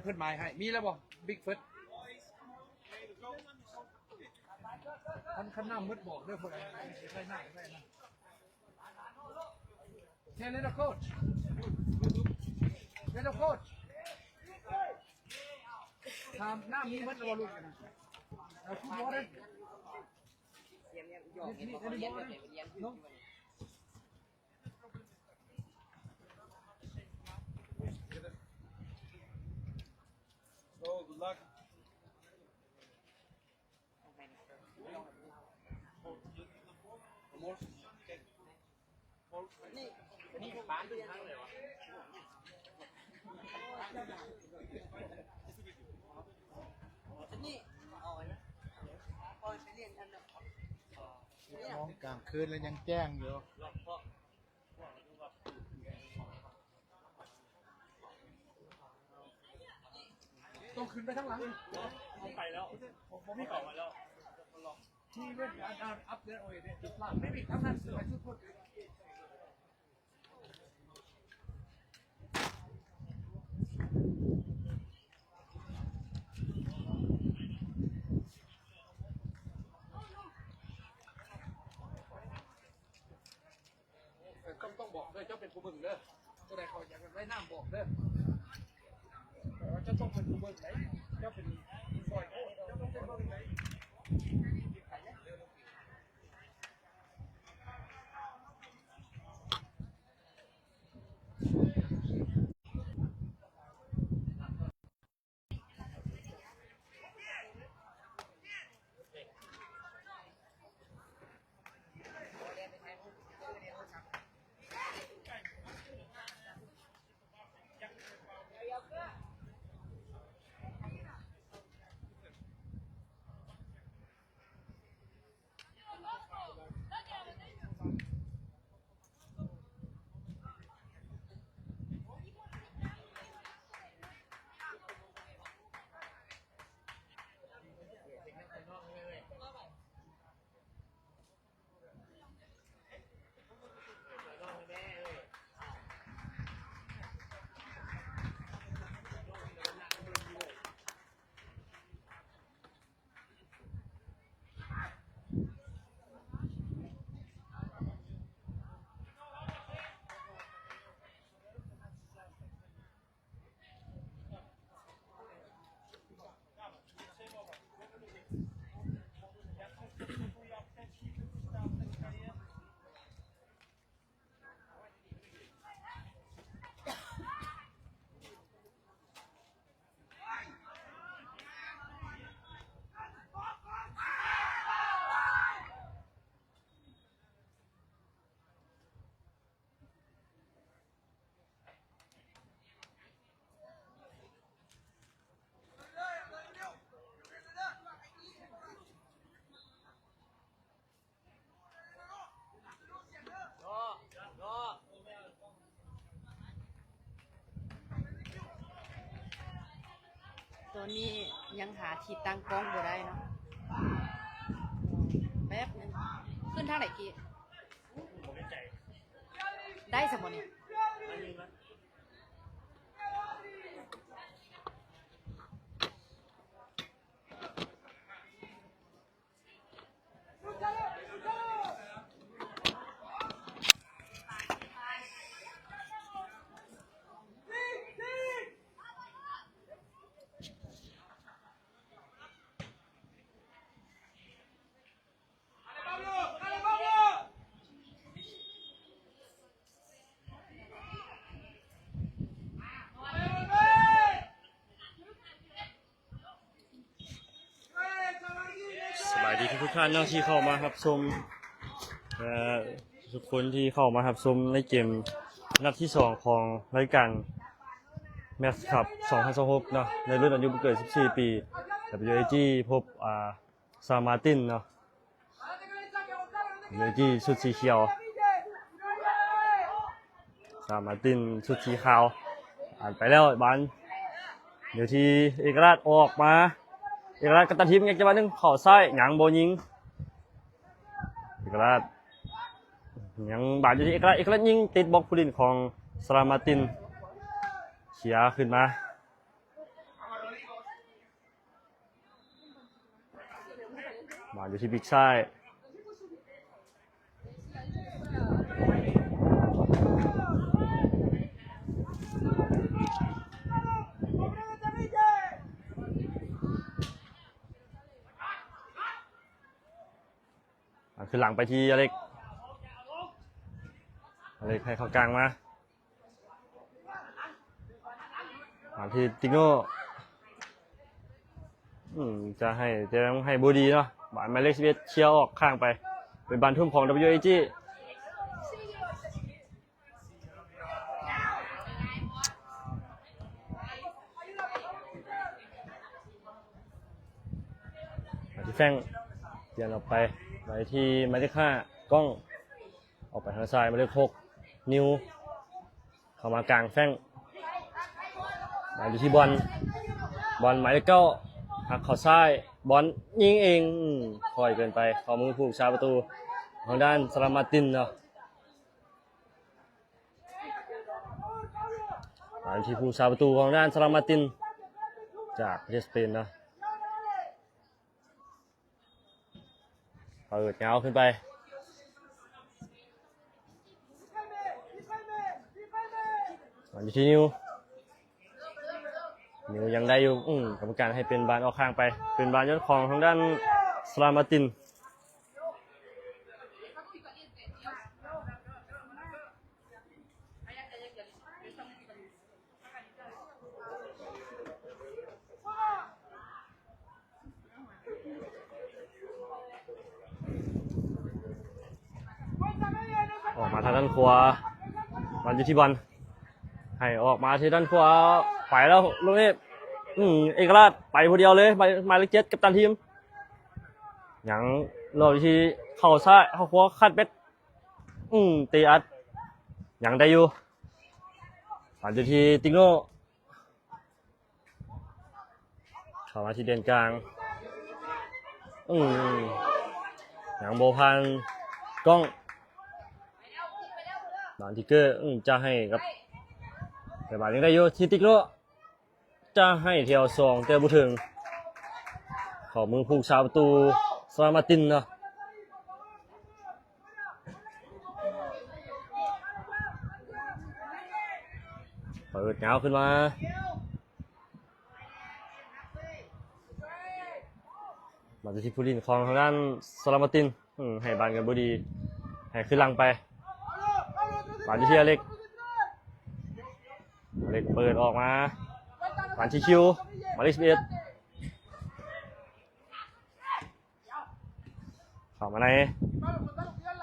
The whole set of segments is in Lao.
ກົດໝາຍໃຫ້ ມີແລ້ວບໍ່? ບິກເຟີດ ຄັນ ຄັນນ້ຳໝົດບອກເດີ ຜູ້ໃດໄດ້ນ້ຳໄດ້ນະ. Hey, little coach. Little coach. ຖາມນ້ຳມີໝົດແລ້ວບໍ່ລູກ? ເອົາ football ເດ້. Need, need any ball? No? So, good luck. ມອງກາງຄືນແລ້ວຍັງແຈ້ງຢູ່. ຕ້ອງຂຶ້ນໄປທາງຫຼັງ. ໄປແລ້ວ ບໍ່ມີເຂົ້າມາແລ້ວ. He went up there already. Maybe ທາງນັ້ນ I should put. ເອີ ກໍຕ້ອງບອກເດີ ເຈົ້າເປັນຜູ້ເບິ່ງເດີ ຜູ້ໃດເຂົາຢາກໄດ້ນ້ຳບອກເດີ ເຈົ້າຕ້ອງເປັນຜູ້ເບິ່ງໄດ ເຈົ້າເປັນຜູ້ຊ່ອຍໂຄດ ເຈົ້າຕ້ອງເປັນຜູ້ເບິ່ງໄດ. ຕອນນີ້ຍັງຫາທີ່ຕັ້ງກ້ອງບໍ່ໄດ້ເນາະ ແປັບໜຶ່ງ. ຂຶ້ນທາງໃດກີ້? ໄດ້ຊະບໍ່ນີ້? ສະບາຍດີທຸກໆທ່ານເນາະ ທີ່ເຂົ້າມາຮັບຊົມ ເອີ ທຸກຄົນທີ່ເຂົ້າມາຮັບຊົມໃນເກມນັດທີສອງຂອງລາຍການ Max Cup ສອງພັນຊາວຫົກເນາະ ໃນລຸ້ນອາຍຸບໍ່ເກີນສິບສີ່ປີ WAG ພົບ ອ່າ San Martin ເນາະ WAG ຊຸດສີຂຽວ San Martin ຊຸດສີຂາວ ອ່ານໄປແລ້ວບານ ດຽວທີ່ເອກະລາດອອກມາ ເອກະລາດກັບຕາທິບ ຍັງຈັງຫວະໜຶ່ງເຂົ້າຊ້າຍ ຍັງບໍ່ຍິງ ເອກະລາດ ຍັງບານຢູ່ທີ່ເອກະລາດ ເອກະລາດຍິງຕິດບລັອກຜູ້ຫຼິ້ນຂອງ San Martin ເຄຍຂຶ້ນມາ. ວາງຢູ່ທີ່ປີກຊ້າຍ ວາງຄືນຫຼັງໄປທີ່ອາເລັກ ອາເລັກໃຫ້ເຂົ້າກາງມາ ມາທີ່ຕິໂນ ອືມ ຈະໃຫ້ ແຕ່ໃຫ້ບໍ່ດີເນາະ ບານໝາຍເລກສິບເອັດ ເຄຍອອກຂ້າງໄປ ເປັນບານທຸ່ມຂອງ WAG ມາທີ່ແຟງ ປ່ຽນອອກໄປ ໄປທີ່ໝາຍເລກຫ້າ ກ້ອງ ອອກໄປທາງຊ້າຍ ໝາຍເລກຫົກ ນິວ ເຂົ້າມາກາງແຟງ ມາຢູ່ທີ່ບອນ ບອນໝາຍເລກເກົ້າ ຫັກເຂົ້າຊ້າຍ ບອນຍິງເອງ ອືມ ຄ່ອຍເກີນໄປ ເຂົ້າມືຜູ້ຮັກສາປະຕູ ທາງດ້ານສະລາມມາຕິນເນາະ ມາທີ່ຜູ້ຮັກສາປະຕູ ທາງດ້ານສະລາມມາຕິນ ຈາກປະເທດສະເປນເນາະ. ເປີດຍາວຂຶ້ນໄປ ມາຢູ່ທີ່ນິວ ນິວຍັງໄດ້ຢູ່ ອືມ ກຳມະການໃຫ້ເປັນບານອອກຂ້າງໄປ ເປັນບານຢອດຂອງທາງດ້ານສະລາມມາຕິນ. ອອກມາທາງດ້ານຂວາ ບານຢູ່ທີ່ບອນ ໃຫ້ອອກມາທີ່ດ້ານຂວາ ໄປແລ້ວລູກນີ້ ອືມ ເອກະລາດໄປຜູ້ດຽວເລີຍ ໝາຍ ໝາຍເລກເຈັດ ກັບຕັນທີມ ຍັງລອກທີ່ເຂົ້າຊ້າຍ ເຂົ້າຂວາ ຄັດເບັດ ອືມ ເຕະອັດ ຍັງໄດ້ຢູ່ ບານຢູ່ທີ່ຕິໂນ ເຂົ້າມາທີ່ເດນກາງ ອືມ ຍັງບໍ່ຜ່ານກ້ອງ ບານທີ່ເກີ ອືມ ຈະໃຫ້ກັບ ແຕ່ບານຍັງໄດ້ຢູ່ທີ່ຕິໂນ ຈະໃຫ້ແຖວສອງ ແຕ່ບໍ່ເຖິງ ເຂົ້າມືຜູ້ຮັກສາປະຕູສະລາມມາຕິນເນາະ ເປີດຍາວຂຶ້ນມາ ມາທີ່ຜູ້ຫຼິ້ນຂອງທາງດ້ານສະລາມມາຕິນ ອືມ ໃຫ້ບານກັນບໍ່ດີ ໃຫ້ຄືນຫຼັງໄປ ບານຢູ່ທີ່ອາເລັກ ອາເລັກເປີດອອກມາ ບານທີ່ຄິວ ໝາຍເລກສິບເອັດ ເຂົ້າມາໃນ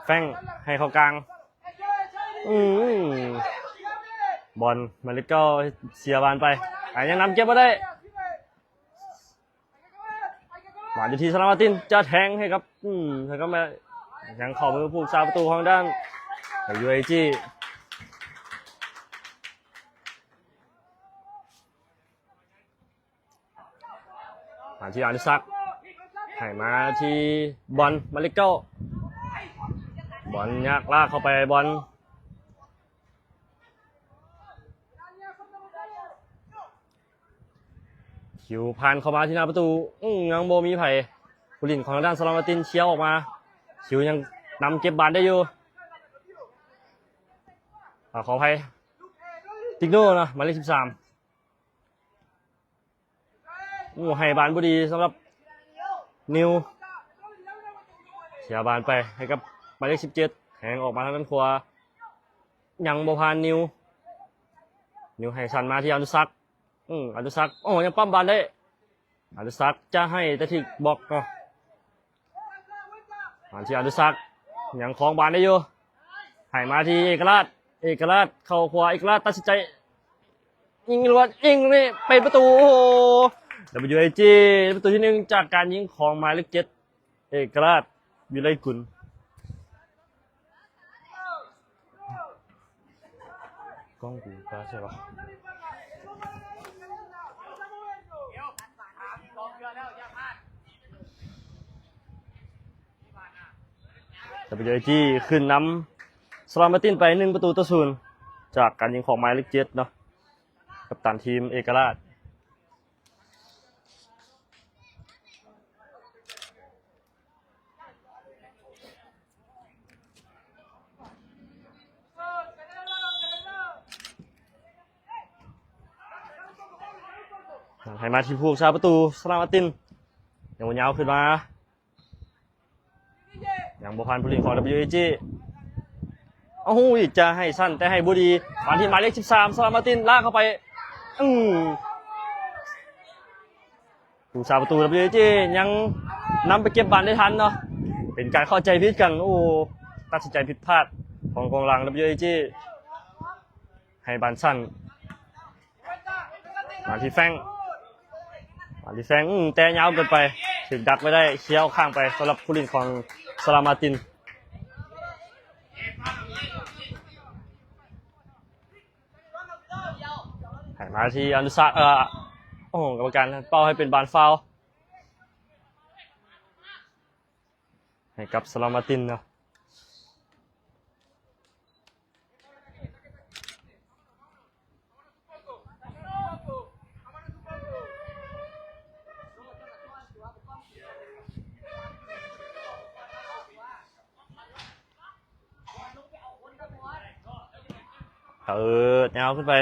ແຟງ ໃຫ້ເຂົ້າກາງ ອືມ ບອນໝາຍເລກເກົ້າເສຍບານໄປ ອາ ຍັງນຳເກັບບໍ່ໄດ້ ມາຢູ່ທີ່ສະລາມມາຕິນ ຈະແທງໃຫ້ກັບ ອືມ ໃຫ້ກັບ ຍັງເຂົ້າມືຜູ້ຮັກສາປະຕູທາງດ້ານ WAG ມາທີ່ອະນຸສັກ ໃຫ້ມາທີ່ບອນ ໝາຍເລກເກົ້າ ບອນຍາກລາກເຂົ້າໄປ ບອນ ຄິວຜ່ານເຂົ້າມາທີ່ໜ້າປະຕູ ອືມ ຍັງບໍ່ມີໃຜ ຜູ້ຫຼິ້ນຂອງທາງດ້ານສະລາມມາຕິນເຄຍອອກມາ ຄິວຍັງນຳເກັບບານໄດ້ຢູ່ ອາ ຂໍອະໄພ ຕິກໂນເນາະ ໝາຍເລກສິບສາມ ໂອ້ ໃຫ້ບານບໍ່ດີສຳລັບນິວ ເສຍບານໄປໃຫ້ກັບໝາຍເລກສິບເຈັດ ແທງອອກມາທາງດ້ານຂວາ ຍັງບໍ່ຜ່ານນິວ ນິວໃຫ້ສັ້ນມາທີ່ອະນຸສັກ ອືມ ອະນຸສັກ ໂອ້ ຍັງປ້ຳບານໄດ້ ອະນຸສັກຈະໃຫ້ແຕ່ຖືກບລັອກເນາະ ມາທີ່ອະນຸສັກ ຍັງຄອງບານໄດ້ຢູ່ ໃຫ້ມາທີ່ເອກະລາດ ເອກະລາດເຂົ້າຂວາ ເອກະລາດຕັດສິນໃຈ ຍິງລວດ ຍິງນີ້ເປັນປະຕູ ໂອ້ໂຫ WAG ໄດ້ປະຕູທີໜຶ່ງ ຈາກການຍິງຂອງໝາຍເລກເຈັດ ເອກະລາດ ວິໄລກຸນ. ກ້ອງກູປາໃຊ່ວະ WAG ຂຶ້ນນຳສະລາມມາຕິນໄປໜຶ່ງປະຕູຕໍ່ສູນ ຈາກການຍິງຂອງໝາຍເລກເຈັດເນາະ ກັບຕັນທີມເອກະລາດ. ໃຫ້ມາທີ່ຜູ້ຮັກສາປະຕູ ສະລາມາຕິນ ຍັງບໍ່ຍາວຂຶ້ນມາ ຍັງບໍ່ຜ່ານຜູ້ຫຼິ້ນຂອງ WAG ເອົາ ຈະໃຫ້ສັ້ນແຕ່ໃຫ້ບໍ່ດີ ມາທີ່ໝາຍເລກສິບສາມ ສະລາມາຕິນ ລາກເຂົ້າໄປ ອື ຜູ້ຮັກສາປະຕູ WAG ຍັງນຳໄປເກັບບານໄດ້ທັນເນາະ ເປັນການເຂົ້າໃຈຜິດກັນ ໂອ້ ຕັດສິນໃຈຜິດພາດຂອງກອງຫຼັງ WAG ໃຫ້ບານສັ້ນ ມາທີ່ແຟງ ມາທີ່ແຟງ ອື ແຕ່ຍາວເກີນໄປ ຖືກດັກໄວ້ໄດ້ ເຄຍອອກຂ້າງໄປ ສຳລັບຜູ້ຫຼິ້ນຂອງສະລາມາຕິນ ໃຫ້ມາທີ່ອະນຸສັກ ເອີ ໂອ້ ກຳມະການເປົ່າໃຫ້ເປັນບານຟາວ ໃຫ້ກັບສະລາມາຕິນເນາະ. ເປີດຍາວຂຶ້ນໄປ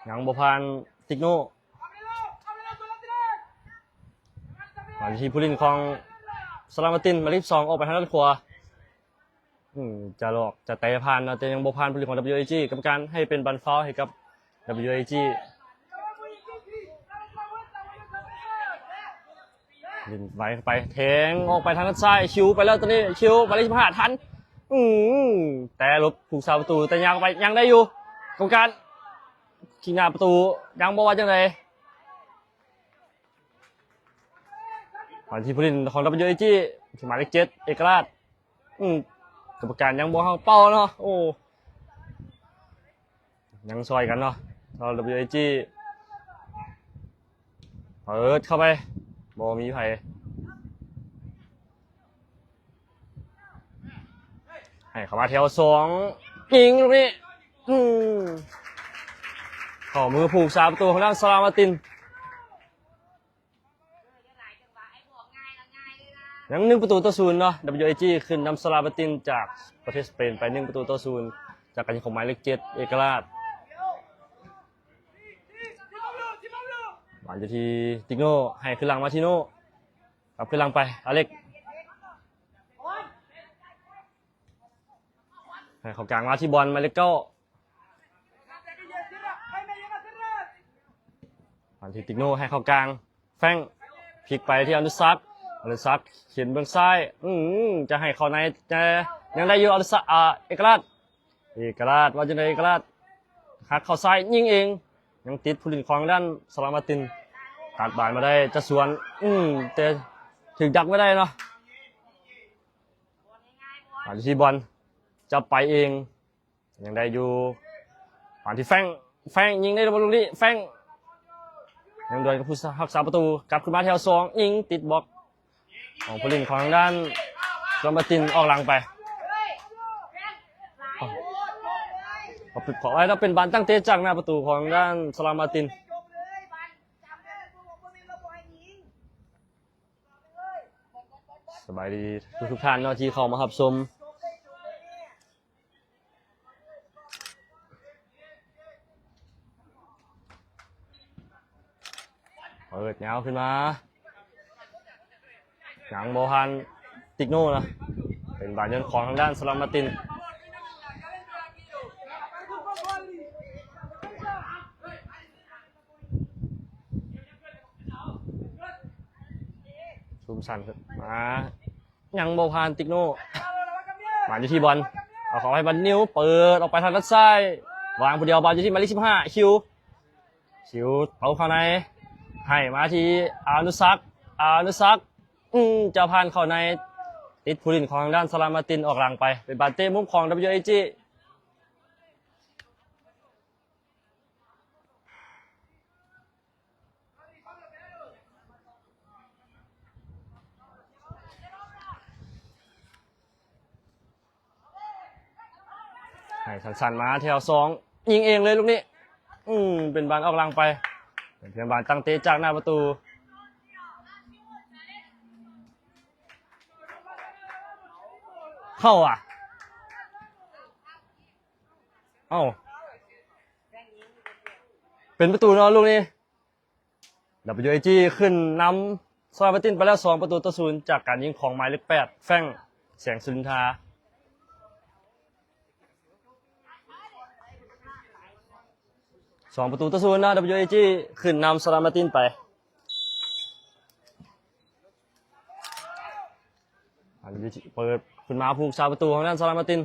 ຍັງບໍ່ຜ່ານຕິກໂນ ມາທີ່ຜູ້ຫຼິ້ນຂອງສະລາມາຕິນ ໝາຍເລກສອງ ອອກໄປທາງດ້ານຂວາ ອື ຈະຫຼອກ ຈະເຕະຜ່ານເນາະ ແຕ່ຍັງບໍ່ຜ່ານຜູ້ຫຼິ້ນຂອງ WAG ກຳມະການໃຫ້ເປັນບານຟາວໃຫ້ກັບ WAG ຫຼິ້ນໄວເຂົ້າໄປ ແທງອອກໄປທາງດ້ານຊ້າຍ ຄິວໄປແລ້ວ ຕອນນີ້ຄິວ ໝາຍເລກສິບຫ້າ ທັນ ອື ແຕ່ຫຼົບຜູ້ຮັກສາປະຕູ ແຕ່ຍາວໄປ ຍັງໄດ້ຢູ່ ກຳມະການ ຄິງໜ້າປະຕູ ຍັງບໍ່ວ່າຈັ່ງໃດ ມາທີ່ຜູ້ຫຼິ້ນຂອງ WAG ທີ່ໝາຍເລກເຈັດ ເອກະລາດ ອື ກຳມະການຍັງບໍ່ເຂົ້າເປົ້າເນາະ ໂອ້ ຍັງຊ່ອຍກັນເນາະ ສຳລັບ WAG ເປີດເຂົ້າໄປ ບໍ່ມີໃຜ ໃຫ້ເຂົ້າມາແຖວສອງ ຍິງລູກນີ້ ອື ເຂົ້າມືຜູ້ຮັກສາປະຕູຂອງທາງສະລາມາຕິນ ຍັງໜຶ່ງປະຕູຕໍ່ສູນເນາະ WAG ຂຶ້ນນຳສະລາມາຕິນຈາກປະເທດສະເປນໄປໜຶ່ງປະຕູຕໍ່ສູນ ຈາກການຍິງຂອງໝາຍເລກເຈັດ ເອກະລາດ ບານຢູ່ທີ່ຕິກໂນ ໃຫ້ຄືນຫຼັງມາທີ່ໂນ ກັບຄືນຫຼັງໄປ ອາເລັກ ໃຫ້ເຂົ້າກາງມາທີ່ບອນ ໝາຍເລກເກົ້າ ມາທີ່ຕິກໂນ ໃຫ້ເຂົ້າກາງ ແຟງ ພິກໄປທີ່ອະນຸສັກ ອະນຸສັກ ເຂັນເບື້ອງຊ້າຍ ອື ຈະໃຫ້ເຂົ້າໃນ ແຕ່ຍັງໄດ້ຢູ່ ອະນຸສັກ ອາ ເອກະລາດ ເອກະລາດ ວ່າຈັ່ງໃດ ເອກະລາດ ຫັກເຂົ້າຊ້າຍ ຍິງເອງ ຍັງຕິດຜູ້ຫຼິ້ນຂອງດ້ານສະລາມາຕິນ ຕັດບານມາໄດ້ ຈະສວນ ອື ແຕ່ຖືກດັກໄວ້ໄດ້ເນາະ ມາທີ່ບອນ ຈັບໄປເອງ ຍັງໄດ້ຢູ່ ມາທີ່ແຟງ ແຟງຍິງໄດ້ບໍ່ລູກນີ້ ແຟງ ຍັງດວນກັບຜູ້ຮັກສາປະຕູ ກັບຂຶ້ນມາແຖວສອງ ຍິງຕິດບລັອກ ຂອງຜູ້ຫຼິ້ນຂອງທາງດ້ານສະລາມາຕິນອອກຫຼັງໄປ ຂໍອະໄພເນາະ ເປັນບານຕັ້ງເຕະຈາກໜ້າປະຕູຂອງທາງດ້ານສະລາມາຕິນ ສະບາຍດີທຸກໆທ່ານເນາະ ທີ່ເຂົ້າມາຮັບຊົມ ເປີດຍາວຂຶ້ນມາ ຍັງບໍ່ຜ່ານຕິກໂນນະ ເປັນບານໂຍນຂອງທາງດ້ານສະລາມາຕິນ ຊຸມສັນມາ ຍັງບໍ່ຜ່ານຕິກໂນ ມາຢູ່ທີ່ບອນ ເອົາເຂົ້າໃຫ້ບັນນິວ ເປີດອອກໄປທາງດ້ານຊ້າຍ ວາງຜູ້ດຽວ ບານຢູ່ທີ່ໝາຍເລກສິບຫ້າ ຄິວ ຄິວເອົາເຂົ້າໃນ ໃຫ້ມາທີ່ອານຸສັກ ອານຸສັກ ອື ຈະຜ່ານເຂົ້າໃນ ຕິດຜູ້ຫຼິ້ນຂອງທາງດ້ານສະລາມາຕິນອອກຫຼັງໄປ ເປັນບານເຕະມຸມຂອງ WAG ໃຫ້ສັ້ນໆມາແຖວສອງ ຍິງເອງເລີຍລູກນີ້ ອືມ ເປັນບານອອກຫຼັງໄປ ເປັນພຽງບານຕັ້ງເຕະຈາກໜ້າປະຕູ ເຂົ້າຫວາ ເອົ້າ ເປັນປະຕູເນາະລູກນີ້. ດັບເບິນຢູເອຈີ ຂຶ້ນນຳສະລາມາຕິນໄປແລ້ວ ສອງປະຕູຕໍ່ສູນ ຈາກການຍິງຂອງໝາຍເລກແປດ ແຟງ ແສງສຸລິນທາ. ສອງປະຕູຕໍ່ສູນເນາະ ດັບເບິນຢູເອຈີ ຂຶ້ນນຳສະລາມາຕິນໄປ. ອັນນີ້ເປີດຂຶ້ນມາຜູ້ຮັກສາປະຕູຂອງດ້ານສະລາມາຕິນ.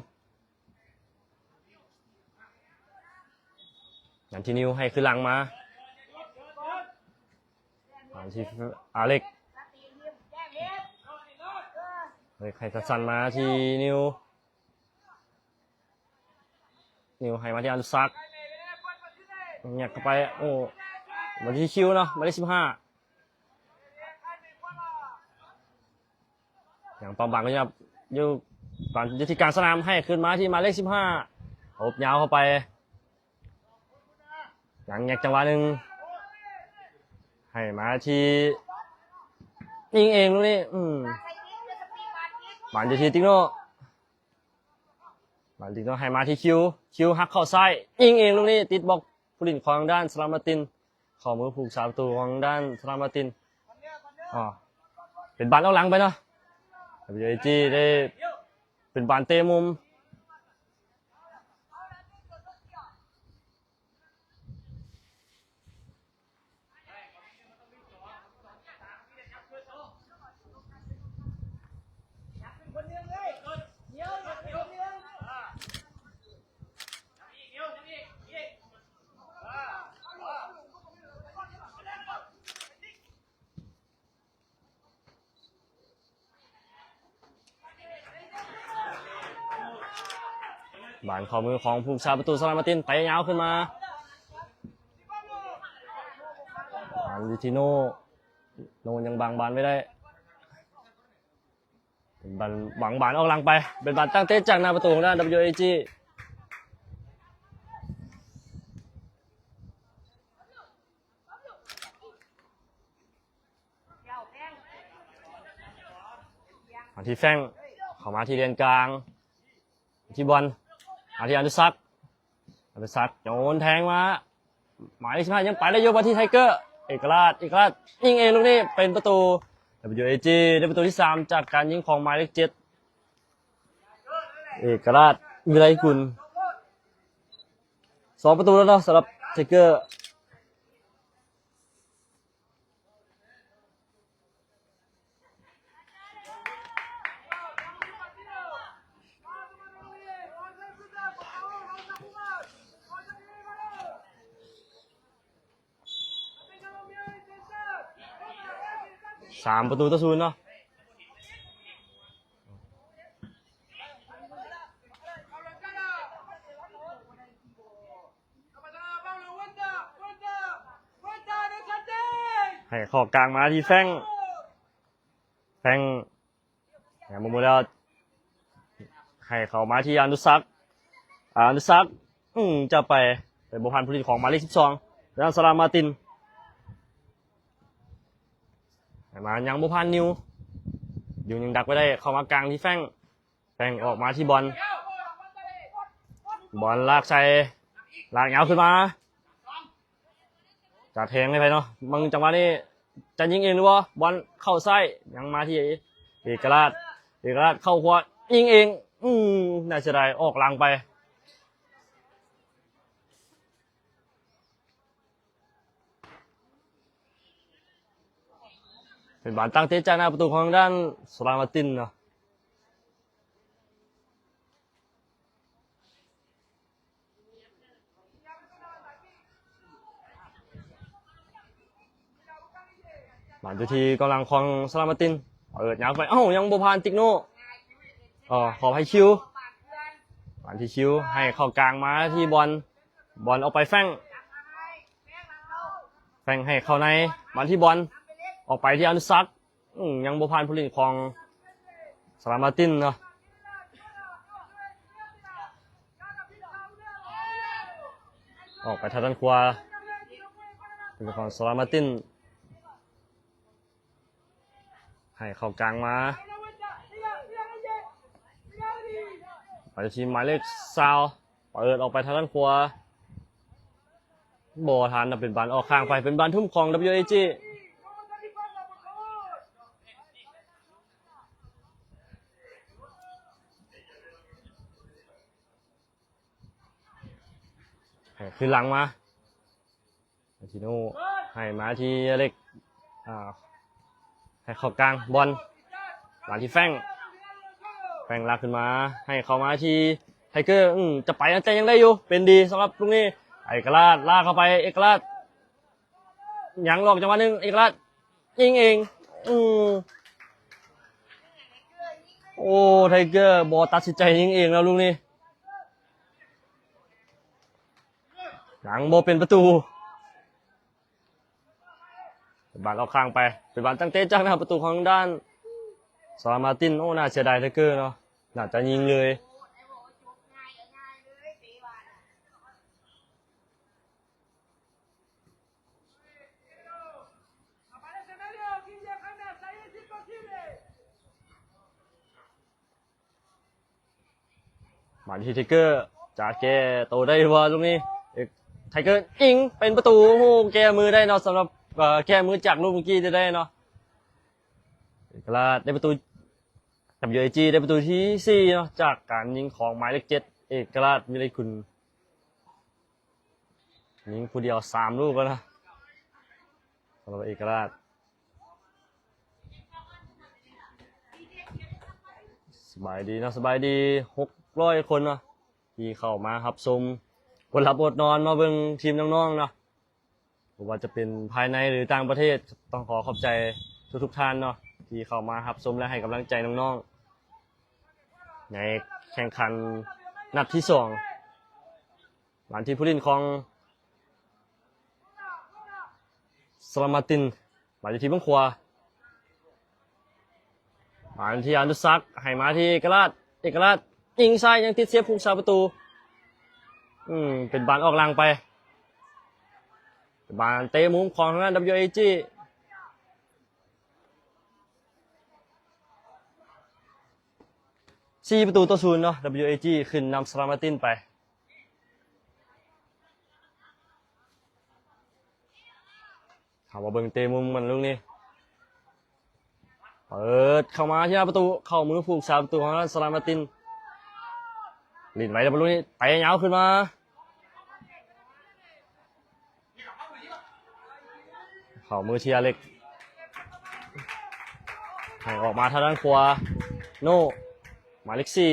ນັນທີນິວໃຫ້ຄືນຫຼັງມາ ມາທີ່ອາເລັກ ອາເລັກໃຫ້ສັ້ນໆມາທີ່ນິວ ນິວໃຫ້ມາທີ່ອະນຸສັກ ແງະເຂົ້າໄປ ໂອ້ ມາທີ່ຄິວເນາະ ໝາຍເລກສິບຫ້າ ຍັງປ້ອມບັງຢູ່ ຢູ່ ຢູ່ທີ່ກາງສະໜາມ ໃຫ້ຄືນມາທີ່ໝາຍເລກສິບຫ້າ ອົບຍາວເຂົ້າໄປ ຍັງແງະຈັງຫວະໜຶ່ງ ໃຫ້ມາທີ່ ຍິງເອງລູກນີ້ ອືມ ບານຢູ່ທີ່ຕິກໂນ ບານຕິກໂນໃຫ້ມາທີ່ຄິວ ຄິວຫັກເຂົ້າຊ້າຍ ຍິງເອງລູກນີ້ ຕິດບລັອກຜູ້ຫຼິ້ນຂອງທາງດ້ານສະລາມາຕິນ ເຂົ້າມືຜູ້ຮັກສາປະຕູຂອງທາງດ້ານສະລາມາຕິນ ອໍ ເປັນບານອອກຫຼັງໄປເນາະ ເປັນບານເຕະມຸມ. ບານເຂົ້າມືຂອງຜູ້ຮັກສາປະຕູສະລາມາຕິນ ເຕະຍາວຂຶ້ນມາ ບານຢູ່ທີ່ໂນ ໂນຍັງບັງບານໄວ້ໄດ້ ເປັນບານ ບັງບານອອກຫຼັງໄປ ເປັນບານຕັ້ງເຕະຈາກໜ້າປະຕູຂອງທາງດ້ານ ດັບເບິນຢູເອຈີ. ມາທີ່ແຟງ ເຂົ້າມາທີ່ແດນກາງ ທີ່ບອນ ມາທີ່ອະນຸສັກ ອະນຸສັກໂຍນແທງມາ ໝາຍເລກສິບຫ້າ ຍັງໄປໄດ້ຢູ່ ມາທີ່ໄທເກີ ເອກະລາດ ເອກະລາດ ຍິງເອງລູກນີ້ ເປັນປະຕູ ດັບເບິນຢູເອຈີ ໄດ້ປະຕູທີສາມ ຈາກການຍິງຂອງໝາຍເລກເຈັດ ເອກະລາດ ວິໄລກຸນ. ສອງປະຕູແລ້ວເນາະ ສຳລັບໄທເກີ. ສາມປະຕູຕໍ່ສູນເນາະ. ໃຫ້ເຂົ້າກາງມາທີ່ແຟງ ແຟງ ຍັງບໍ່ໝົດແລ້ວ ໃຫ້ເຂົ້າມາທີ່ອະນຸສັກ ອະນຸສັກ ອືມ ຈະໄປ ໄປບໍ່ທັນຜູ້ຫຼິ້ນຂອງໝາຍເລກສິບສອງ ທາງດ້ານສະລາມາຕິນ ໃຫ້ມາຍັງບໍ່ຜ່ານນິວ ຢູ່ຍັງດັກໄວ້ໄດ້ ເຂົ້າມາກາງທີ່ແຟງ ແຟງອອກມາທີ່ບອນ ບອນລາກໃສ່ ລາກຍາວຂຶ້ນມາ ຈະແທງໃຫ້ໃຜເນາະ ເບິ່ງຈັງຫວະນີ້ ຈະຍິງເອງຫຼືບໍ່ ບອນເຂົ້າຊ້າຍ ຍັງມາທີ່ເອກະລາດ ເອກະລາດເຂົ້າຂວາ ຍິງເອງ ອືມ ໜ້າເສຍດາຍ ອອກຫຼັງໄປ. ເປັນບານຕັ້ງເຕະຈາກໜ້າປະຕູຂອງທາງດ້ານສະລາມາຕິນເນາະ. ບານຢູ່ທີ່ກອງຫຼັງຂອງສະລາມາຕິນ ເປີດຍາວໄປ ເອົ້າ ຍັງບໍ່ຜ່ານຕິກໂນ ເອີ ຂໍອະໄພ ຄິວ ບານທີ່ຄິວ ໃຫ້ເຂົ້າກາງມາທີ່ບອນ ບອນອອກໄປແຟງ ແຟງໃຫ້ເຂົ້າໃນ ມາທີ່ບອນ ອອກໄປທີ່ອະນຸສັກ ອືມ ຍັງບໍ່ຜ່ານຜູ້ຫຼິ້ນຂອງສະລາມາຕິນເນາະ ອອກໄປທາງດ້ານຂວາ ເປັນຂອງສະລາມາຕິນ ໃຫ້ເຂົ້າກາງມາ ໄປທີ່ໝາຍເລກຊາວ ເປີດອອກໄປທາງດ້ານຂວາ ບໍ່ທັນ ເປັນບານອອກຂ້າງໄປ ເປັນບານທຸ່ມຂອງ WAG ໃຫ້ຄືນຫຼັງມາ ມາທິໂນ ໃຫ້ມາທີ່ອາເລັກ ອ່າ ໃຫ້ເຂົ້າກາງບອນ ມາທີ່ແຟງ ແຟງລາກຂຶ້ນມາ ໃຫ້ເຂົ້າມາທີ່ໄທເກີ ອືມ ຈະໄປ ແຕ່ຍັງໄດ້ຢູ່ ເປັນດີສຳລັບລູກນີ້ ເອກະລາດ ລາກເຂົ້າໄປ ເອກະລາດ ຍັງຫຼອກຈັງຫວະໜຶ່ງ ເອກະລາດ ຍິງເອງ ອືມ ໂອ້ ໄທເກີບໍ່ຕັດສິນໃຈຍິງເອງແລ້ວລູກນີ້ ຍັງບໍ່ເປັນປະຕູ ເປັນບານອອກຂ້າງໄປ ເປັນບານຕັ້ງເຕະຈາກໜ້າປະຕູຂອງທາງດ້ານສະລາມາຕິນ ໂອ້ ໜ້າເສຍດາຍໄທເກີເນາະ ໜ້າຈະຍິງເລີຍ. ມາທີ່ໄທເກີ ຈະແກ້ໂຕໄດ້ບໍ່ລູກນີ້ ເອກ ໄທເກີຍິງເປັນປະຕູ ໂອ້ໂຫ ແກ້ມືໄດ້ເນາະ ສຳລັບ ເອີ ແກ້ມືຈາກລູກເມື່ອກີ້ໄດ້ເນາະ ເອກະລາດໄດ້ປະຕູ WAG ໄດ້ປະຕູທີສີ່ເນາະ ຈາກການຍິງຂອງໝາຍເລກເຈັດ ເອກະລາດ ວິໄລກຸນ ຍິງຜູ້ດຽວສາມລູກແລ້ວນະ ສຳລັບເອກະລາດ. ສະບາຍດີເນາະ ສະບາຍດີຫົກຮ້ອຍຄົນເນາະ ທີ່ເຂົ້າມາຮັບຊົມ ອົດຫຼັບອົດນອນມາເບິ່ງທີມນ້ອງໆເນາະ ບໍ່ວ່າຈະເປັນພາຍໃນ ຫຼື ຕ່າງປະເທດ ຕ້ອງຂໍຂອບໃຈທຸກໆທ່ານເນາະ ທີ່ເຂົ້າມາຮັບຊົມ ແລະ ໃຫ້ກຳລັງໃຈນ້ອງໆ ໃນແຂ່ງຂັນນັດທີສອງ. ມາທີ່ຜູ້ຫຼິ້ນຂອງສະລາມາຕິນ ມາຢູ່ທີ່ເບື້ອງຂວາ ມາທີ່ອະນຸສັກ ໃຫ້ມາທີ່ເອກະລາດ ເອກະລາດຍິງຊ້າຍ ຍັງຕິດເຊບຜູ້ຮັກສາປະຕູ ອືມ ເປັນບານອອກຫຼັງໄປ ເປັນບານເຕະມຸມຂອງທາງດ້ານ WAG ສີ່ປະຕູຕໍ່ສູນເນາະ WAG ຂຶ້ນນຳສະລາມາຕິນໄປ. ເຮົາມາເບິ່ງເຕະມຸມກັນລູກນີ້ ເປີດເຂົ້າມາທີ່ໜ້າປະຕູ ເຂົ້າມືຜູ້ຮັກສາປະຕູຂອງທາງສະລາມາຕິນ ຫຼິ້ນໄວແລ້ວ ບອນລູກນີ້ເຕະຍາວຂຶ້ນມາ ເຂົ້າມືທີ່ອາເລັກ ໃຫ້ອອກມາທາງດ້ານຂວາ ໂນ ໝາຍເລກສີ່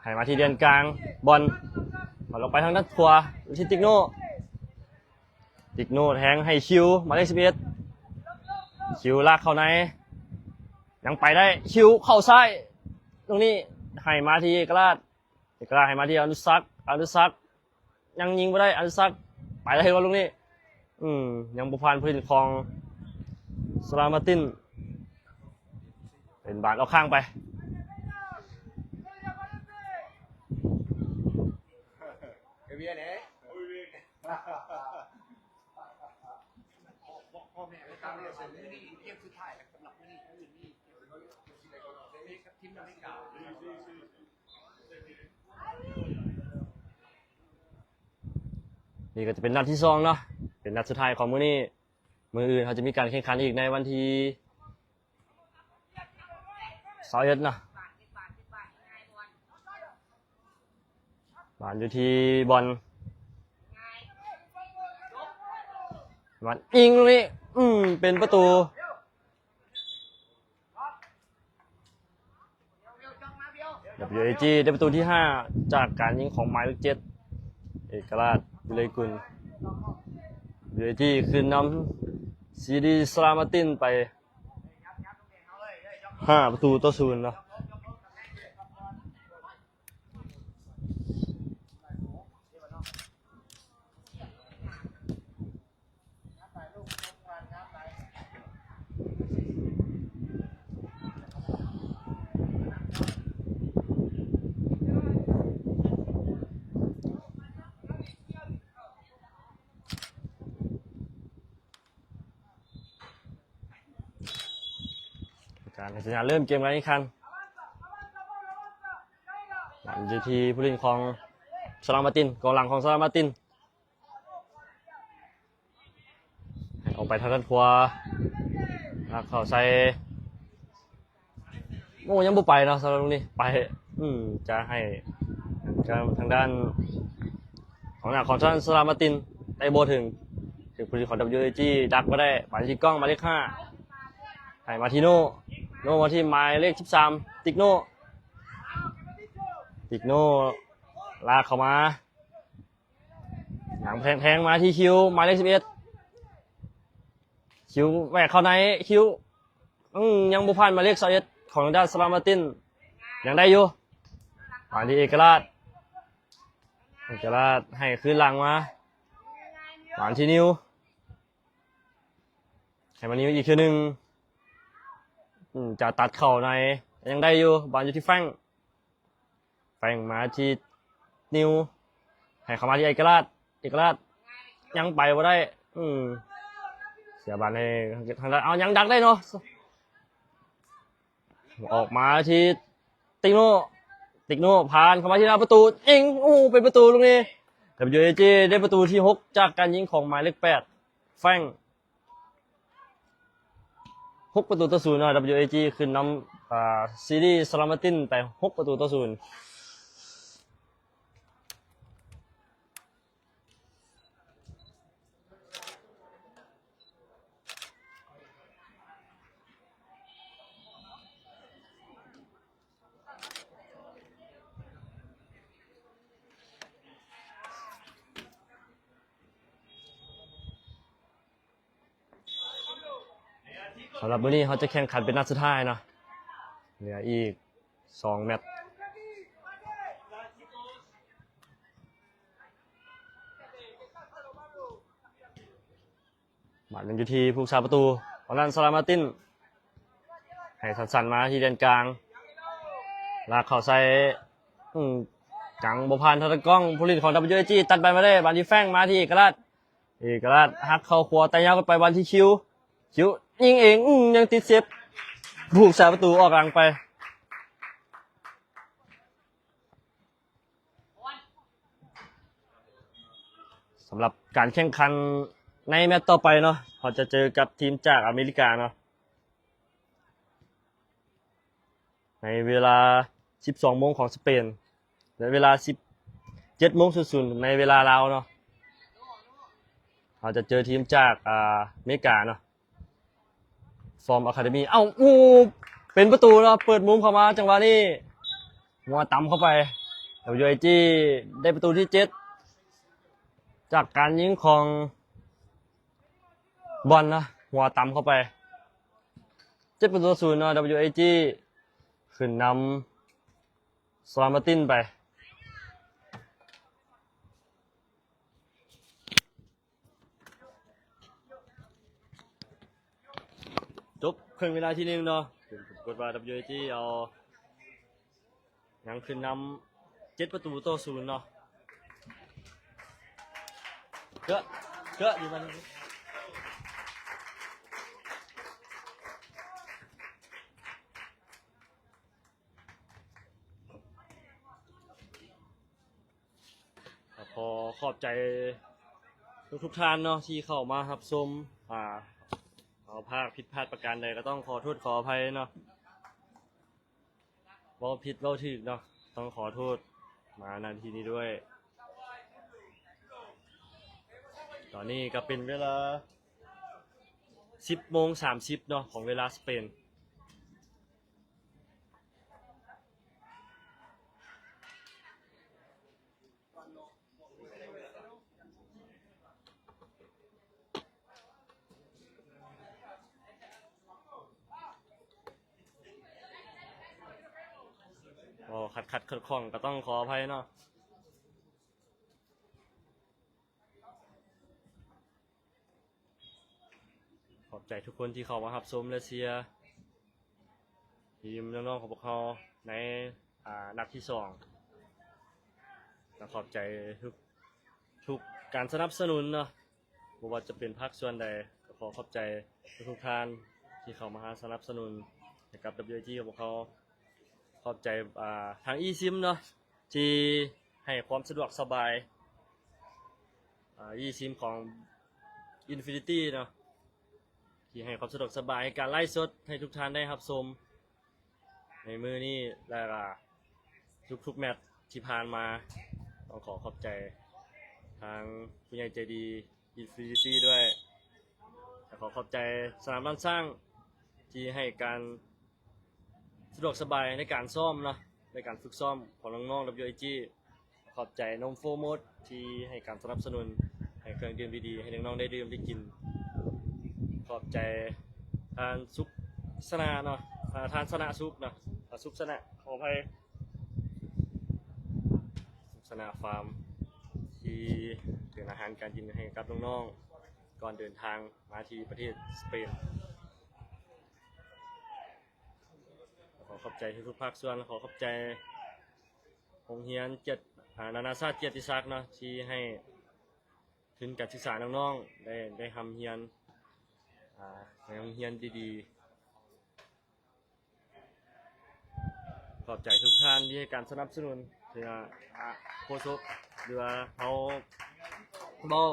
ໃຫ້ມາທີ່ແດນກາງ ບອນ ບອນອອກໄປທາງດ້ານຂວາ ທີ່ຕິກໂນ ຕິກໂນແທງໃຫ້ຄິວ ໝາຍເລກສິບເອັດ ຄິວລາກເຂົ້າໃນ ຍັງໄປໄດ້ ຄິວເຂົ້າຊ້າຍ ຕົງນີ້ໃຫ້ມາທີ່ເອກະລາດ ເອກະລາດໃຫ້ມາທີ່ອະນຸສັກ ອະນຸສັກ ຍັງຍິງບໍ່ໄດ້ ອະນຸສັກ ໄປໄດ້ບໍ່ລູກນີ້ ອືມ ຍັງບໍ່ຜ່ານຜູ້ຫຼິ້ນຂອງສະລາມາຕິນ ເປັນບານອອກຂ້າງໄປ ນີ້ກໍຈະເປັນນັດທີສອງເນາະ ເປັນນັດສຸດທ້າຍຂອງມື້ນີ້ ມື້ອື່ນເຮົາຈະມີການແຂ່ງຂັນອີກໃນວັນທີຊາວເອັດເນາະ ບານຢູ່ທີ່ບອນ ບານຍິງລູກນີ້ ອືມ ເປັນປະຕູ WAG ໄດ້ປະຕູທີຫ້າ ຈາກການຍິງຂອງໝາຍເລກເຈັດ ເອກະລາດ ວິໄລກຸນ WAG ຂຶ້ນນຳ CDS ສະລາມາຕິນໄປ ຫ້າປະຕູຕໍ່ສູນເນາະ. ການໃຫ້ສັນຍານເລີ່ມເກມການແຂ່ງຂັນ ບານຢູ່ທີ່ຜູ້ຫຼິ້ນຂອງສະລາມາຕິນ ກອງຫຼັງຂອງສະລາມາຕິນ ໃຫ້ອອກໄປທາງດ້ານຂວາ ລາກເຂົ້າໃສ່ ໂອ້ ຍັງບໍ່ໄປເນາະ ສຳລັບລູກນີ້ ໄປ ອືມ ຈະໃຫ້ທາງດ້ານ ອງໜ້າຂອງທາງສະລາມາຕິນ ໄດ້ໂບເຖິງ ເຖິງຜູ້ຫຼິ້ນຂອງ WAG ດັກບໍ່ໄດ້ ບານທີ່ກ້ອງ ໝາຍເລກຫ້າ ໃຫ້ມາທີ່ໂນ ໂນມາທີ່ໝາຍເລກສິບສາມ ຕິກໂນ ຕິກໂນ ລາກເຂົ້າມາ ຫຍັງແທງ ແທງມາທີ່ຄິວ ໝາຍເລກສິບເອັດ ຄິວແຫວກເຂົ້າໃນ ຄິວ ອືມ ຍັງບໍ່ຜ່ານໝາຍເລກຊາວເອັດ ຂອງທາງດ້ານສະລາມາຕິນ ຍັງໄດ້ຢູ່ ມາທີ່ເອກະລາດ ເອກະລາດໃຫ້ຄືນຫຼັງມາ ມາທີ່ນິວ ໃຫ້ມານິວອີກເທື່ອໜຶ່ງ ອືມ ຈະຕັດເຂົ້າໃນ ຍັງໄດ້ຢູ່ ບານຢູ່ທີ່ແຟງ ແຟງມາທີ່ນິວ ໃຫ້ເຂົ້າມາທີ່ເອກະລາດ ເອກະລາດ ຍັງໄປບໍ່ໄດ້ ອືມ ເສຍບານໃຫ້ທາງດ້ານ ເອົາ ຍັງດັກໄດ້ເນາະ ອອກມາທີ່ຕິກໂນ ຕິກໂນ ຜ່ານເຂົ້າມາທີ່ໜ້າປະຕູ ຍິງ ໂອ້ ເປັນປະຕູລູກນີ້ WAG ໄດ້ປະຕູທີຫົກ ຈາກການຍິງຂອງໝາຍເລກແປດ ແຟງ ຫົກປະຕູຕໍ່ສູນເນາະ WAG ຂຶ້ນນຳ ອ່າ ຊີດີ ສະລາມາຕິນໄປຫົກປະຕູຕໍ່ສູນ. ສຳລັບມື້ນີ້ເຮົາຈະແຂ່ງຂັນເປັນນັດສຸດທ້າຍເນາະ ເຫຼືອອີກສອງແມັດ. ບາດຍັງຢູ່ທີ່ຜູ້ຮັກສາປະຕູ ຂອງທາງສະລາມາຕິນ ໃຫ້ສັ້ນໆມາທີ່ແດນກາງ ລາກເຂົ້າໃສ່ ອືມ ຍັງບໍ່ຜ່ານທາງດ້ານກ້ອງ ຜູ້ຫຼິ້ນຂອງ WAG ຕັດບານມາໄດ້ ບານທີ່ແຟງມາທີ່ເອກະລາດ ເອກະລາດຫັກເຂົ້າຂວາ ແຕ່ຍາວໄປບານທີ່ຄິວ ຄິວຍິງເອງ ອືມ ຍັງຕິດເຊບ ຜູ້ຮັກສາປະຕູອອກຫຼັງໄປ. ສຳລັບການແຂ່ງຂັນໃນແມັດຕໍ່ໄປເນາະ ເຮົາຈະເຈີກັບທີມຈາກອາເມລິກາເນາະ ໃນເວລາສິບສອງໂມງຂອງສະເປນ ແລະ ເວລາສິບເຈັດໂມງສູນສູນໃນເວລາລາວເນາະ ເຮົາຈະເຈີທີມຈາກ ອາ ອາເມລິກາເນາະ From Academy ເອົ້າ ໂອ້ ເປັນປະຕູເນາະ ເປີດມຸມເຂົ້າມາ ຈັງຫວະນີ້ຫົວຕຳເຂົ້າໄປ WAG ໄດ້ປະຕູທີເຈັດ ຈາກການຍິງຂອງບອນເນາະ ຫົວຕຳເຂົ້າໄປ ເຈັດປະຕູຕໍ່ສູນເນາະ WAG ຂຶ້ນນຳ ສະລາມາຕິນໄປ. ຈົບເຄິ່ງເວລາທີໜຶ່ງເນາະ ປາກົດວ່າ WAG ເອົາ ຍັງຂຶ້ນນຳເຈັດປະຕູຕໍ່ສູນເນາະ ເກາະ ເກາະຢູ່ມັນ ກໍຂໍຂອບໃຈທຸກໆທ່ານເນາະ ທີ່ເຂົ້າມາຮັບຊົມ ອາ ເຮົາພາດຜິດພາດປະການໃດ ກໍຕ້ອງຂໍໂທດຂໍອະໄພເນາະ ເວົ້າຜິດເວົ້າຖືກເນາະ ຕ້ອງຂໍໂທດມາ ນະ ທີ່ນີ້ດ້ວຍ. ຕອນນີ້ກໍເປັນເວລາສິບໂມງສາມສິບເນາະ ຂອງເວລາສະເປນ. ໂອ້ ຂັດໆຂ້ອງໆ ກໍຕ້ອງຂໍອະໄພເນາະ. ຂອບໃຈທຸກຄົນທີ່ເຂົ້າມາຮັບຊົມ ແລະ ເຊຍທີມນ້ອງໆຂອງພວກເຮົາໃນ ອາ ນັດທີສອງ ແລະ ຂອບໃຈທຸກ ທຸກການສະໜັບສະໜູນເນາະ ບໍ່ວ່າຈະເປັນພາກສ່ວນໃດ ກໍຂໍຂອບໃຈທຸກໆທ່ານທີ່ເຂົ້າມາສະໜັບສະໜູນໃຫ້ກັບ WAG ຂອງພວກເຮົາ. ຂອບໃຈ ອາ ທາງ eSIM ເນາະ ທີ່ໃຫ້ຄວາມສະດວກສະບາຍ ອາ eSIM ຂອງ Infinity ເນາະ ທີ່ໃຫ້ຄວາມສະດວກສະບາຍໃນການໄລຟ໌ສົດໃຫ້ທຸກທ່ານໄດ້ຮັບຊົມໃນມື້ນີ້ ແລະ ກະທຸກໆແມັດທີ່ຜ່ານມາ. ຕ້ອງຂໍຂອບໃຈ ທາງຜູ້ໃຫຍ່ໃຈດີ Infinity ດ້ວຍ. ແລະ ຂໍຂອບໃຈສະໜາມລ້ານຊ້າງທີ່ໃຫ້ການສະດວກສະບາຍໃນການຊ້ອມເນາະ, ໃນການຝຶກຊ້ອມຂອງນ້ອງໆ WIG. ຂອບໃຈນົມ Four Mode ທີ່ໃຫ້ການສະໜັບສະໜູນ ໃຫ້ເຄື່ອງດື່ມດີໆ ໃຫ້ນ້ອງໆ ໄດ້ດື່ມໄດ້ກິນ. ຂອບໃຈທ່ານສຸກຊະນະເນາະ, ອ່າ ທ່ານຊະນະສຸກເນາະ, ອ່າ ສຸກຊະນະ ຂໍອະໄພ. ສະນາຟາມ ທີ່ເປັນອາຫານການກິນໃຫ້ກັບນ້ອງໆ ກ່ອນເດີນທາງມາທີ່ປະເທດສະເປນ. ຂໍຂອບໃຈທຸກໆພາກສ່ວນ, ຂໍຂອບໃຈໂຮງຮຽນກຽດ ອາ ນານາຊາດກຽດຕິສັກເນາະ ທີ່ໃຫ້ທຶນການສຶກສານ້ອງໆ ໄດ້ ໄດ້ຮ່ຳຮຽນ ອາ ໃນໂຮງຮຽນດີໆ. ຂອບໃຈທຸກທ່ານທີ່ໃຫ້ການສະໜັບສະໜູນ ເທື່ອ ອາ ໂຄສົກ ຫຼືວ່າເຮົາເວົ້າ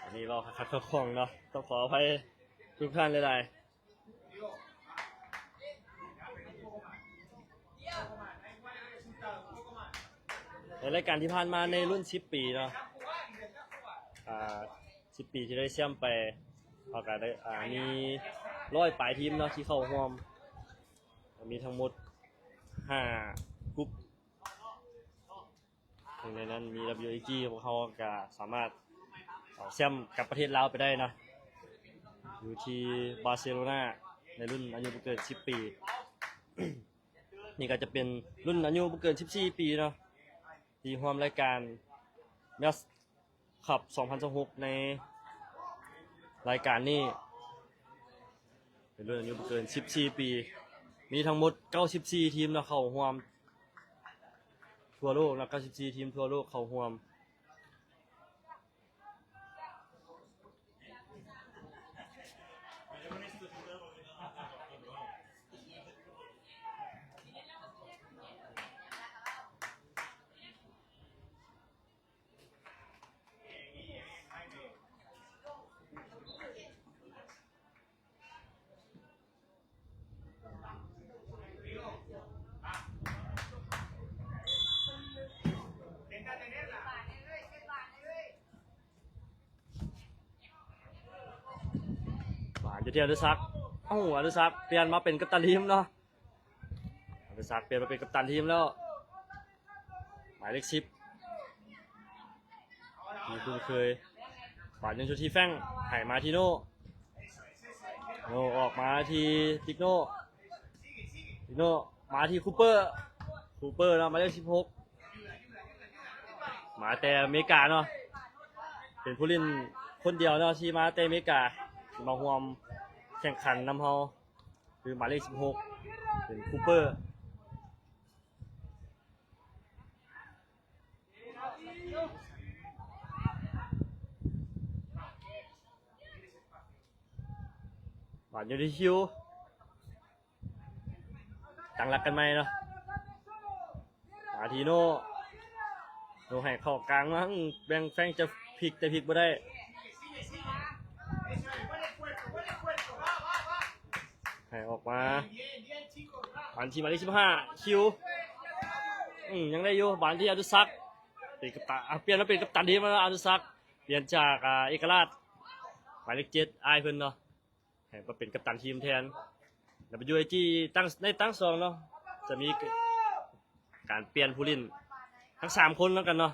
ອັນນີ້ເວົ້າຂັດໆຂ້ອງໆເນາະ, ຕ້ອງຂໍອະໄພທຸກທ່ານຫຼາຍໆ. ໃນລາຍການທີ່ຜ່ານມາໃນລຸ້ນສິບປີເນາະ, ອາ ສິບປີທີ່ໄດ້ແຊ້ມໄປ ເຮົາກະໄດ້ ອາ ມີຮ້ອຍປາຍທີມເນາະທີ່ເຂົ້າຮ່ວມ, ມີທັງໝົດຫ້າກຸ່ມ. ໜຶ່ງໃນນັ້ນມີ WIG ພວກເຮົາກະສາມາດເອົາແຊ້ມກັບປະເທດລາວໄປໄດ້ເນາະ, ຢູ່ທີ່ບາເຊໂລນາ ໃນລຸ້ນອາຍຸບໍ່ເກີນສິບປີ. ນີ້ກະຈະເປັນລຸ້ນອາຍຸບໍ່ເກີນສິບສີ່ປີເນາະ ທີ່ຮ່ວມລາຍການ Match Cup ສອງພັນຊາວຫົກ ໃນລາຍການນີ້. ເປັນລຸ້ນອາຍຸບໍ່ເກີນສິບສີ່ປີ, ມີທັງໝົດເກົ້າສິບສີ່ທີມເນາະເຂົ້າຮ່ວມ ທົ່ວໂລກເນາະ, ເກົ້າສິບສີ່ທີມທົ່ວໂລກເຂົ້າຮ່ວມ. ຫວານຢູ່ທີ່ອະນຸສັກ. ເອົ້າ ອະນຸສັກປ່ຽນມາເປັນກັບຕັນທີມເນາະ, ອະນຸສັກປ່ຽນມາເປັນກັບຕັນທີມແລ້ວ. ໝາຍເລກສິບ ທີ່ຄຸ້ນເຄີຍ. ບານຍັງຢູ່ທີ່ແຟງ ໃຫ້ມາທີ່ໂນ, ໂນອອກມາທີ່ຕິກໂນ, ຕິກໂນມາທີ່ຄູເປີ, ຄູເປີເນາະ ໝາຍເລກສິບຫົກ ມາແຕ່ອາເມລິກາເນາະ, ເປັນຜູ້ຫຼິ້ນຄົນດຽວເນາະທີ່ມາແຕ່ອາເມລິກາ ທີ່ມາຮ່ວມແຂ່ງຂັນນຳເຮົາ ຄືໝາຍເລກສິບຫົກ ເປັນຄູເປີ. ບານຢູ່ທີ່ຄິວ ຕັ້ງຫຼັກກັນໃໝ່ເນາະ, ມາທີ່ໂນ, ໂນໃຫ້ເຂົ້າກາງມາ ແບ່ງແຟງຈະພິກ ແຕ່ພິກບໍ່ໄດ້. ໃຫ້ອອກມາ ບານທີ່ໝາຍເລກສິບຫ້າ ຄິວ ອືມ ຍັງໄດ້ຢູ່. ບານທີ່ອະນຸສັກ ເປັນກັບຕັນ ອ່າ ປ່ຽນມາເປັນກັບຕັນທີມແລ້ວ ອະນຸສັກ ປ່ຽນຈາກ ອ່າ ເອກະລາດ ໝາຍເລກເຈັດ ອ້າຍເພິ່ນເນາະ ໃຫ້ມາເປັນກັບຕັນທີມແທນ. ແລ້ວ WIG ຕັ້ງ ໃນຕັ້ງສອງເນາະ ຈະມີ ກ- ການປ່ຽນຜູ້ຫຼິ້ນທັງສາມຄົນນຳກັນເນາະ,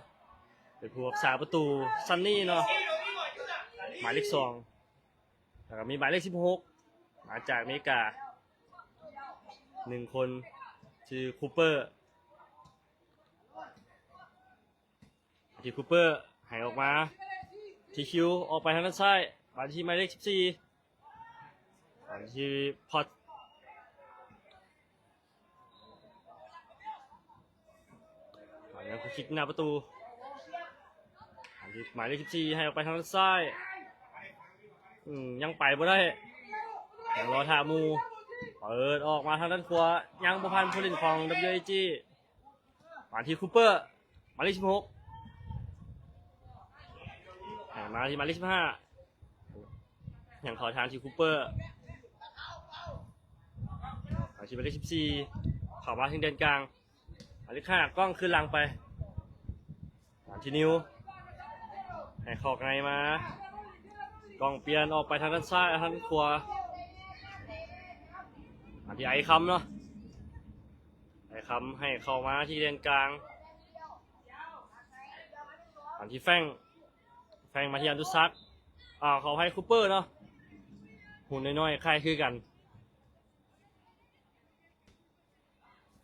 ເປັນຜູ້ຮັກສາປະຕູ ຊັນນີເນາະ ໝາຍເລກສອງ, ແລ້ວກໍມີໝາຍເລກສິບຫົກ ມາຈາກອາເມລິກາ ໜຶ່ງຄົນ ຊື່ຄູເປີ. ທີ່ຄູເປີ ໃຫ້ອອກມາທີ່ຄິວ ອອກໄປທາງດ້ານຊ້າຍ ບານທີ່ໝາຍເລກສິບສີ່ ບານທີ່ພອດ ບານຍັງຄິກໜ້າປະຕູ ບານທີ່ໝາຍເລກສິບສີ່ ໃຫ້ອອກໄປທາງດ້ານຊ້າຍ ອືມ ຍັງໄປບໍ່ໄດ້ ຍັງລໍຖ້າໝູ່ ເປີດອອກມາທາງດ້ານຂວາ ຍັງບໍ່ຜ່ານຜູ້ຫຼິ້ນຂອງ WIG. ມາທີ່ຄູເປີ ໝາຍເລກສິບຫົກ ໃຫ້ມາທີ່ໝາຍເລກສິບຫ້າ ຍັງເຂົ້າທາງທີ່ຄູເປີ ທີ່ໝາຍເລກສິບສີ່ ເຂົ້າມາທາງແດນກາງ ໝາຍເລກຫ້າ ກ້ອງຄືນຫຼັງໄປ ມາທີ່ນິວ ໃຫ້ເຂົ້າໃນມາ ກ້ອງປ່ຽນອອກໄປທາງດ້ານຊ້າຍ ທາງດ້ານຂວາ ມາທີ່ໄອຄຳເນາະ ໄອຄຳໃຫ້ເຂົ້າມາທີ່ແດນກາງ ມາທີ່ແຟງ ແຟງມາທີ່ອະນຸສັກ ອ່າ ຂໍອະໄພ ຄູເປີເນາະ ຫຸ່ນນ້ອຍໆ ຄ້າຍຄືກັນ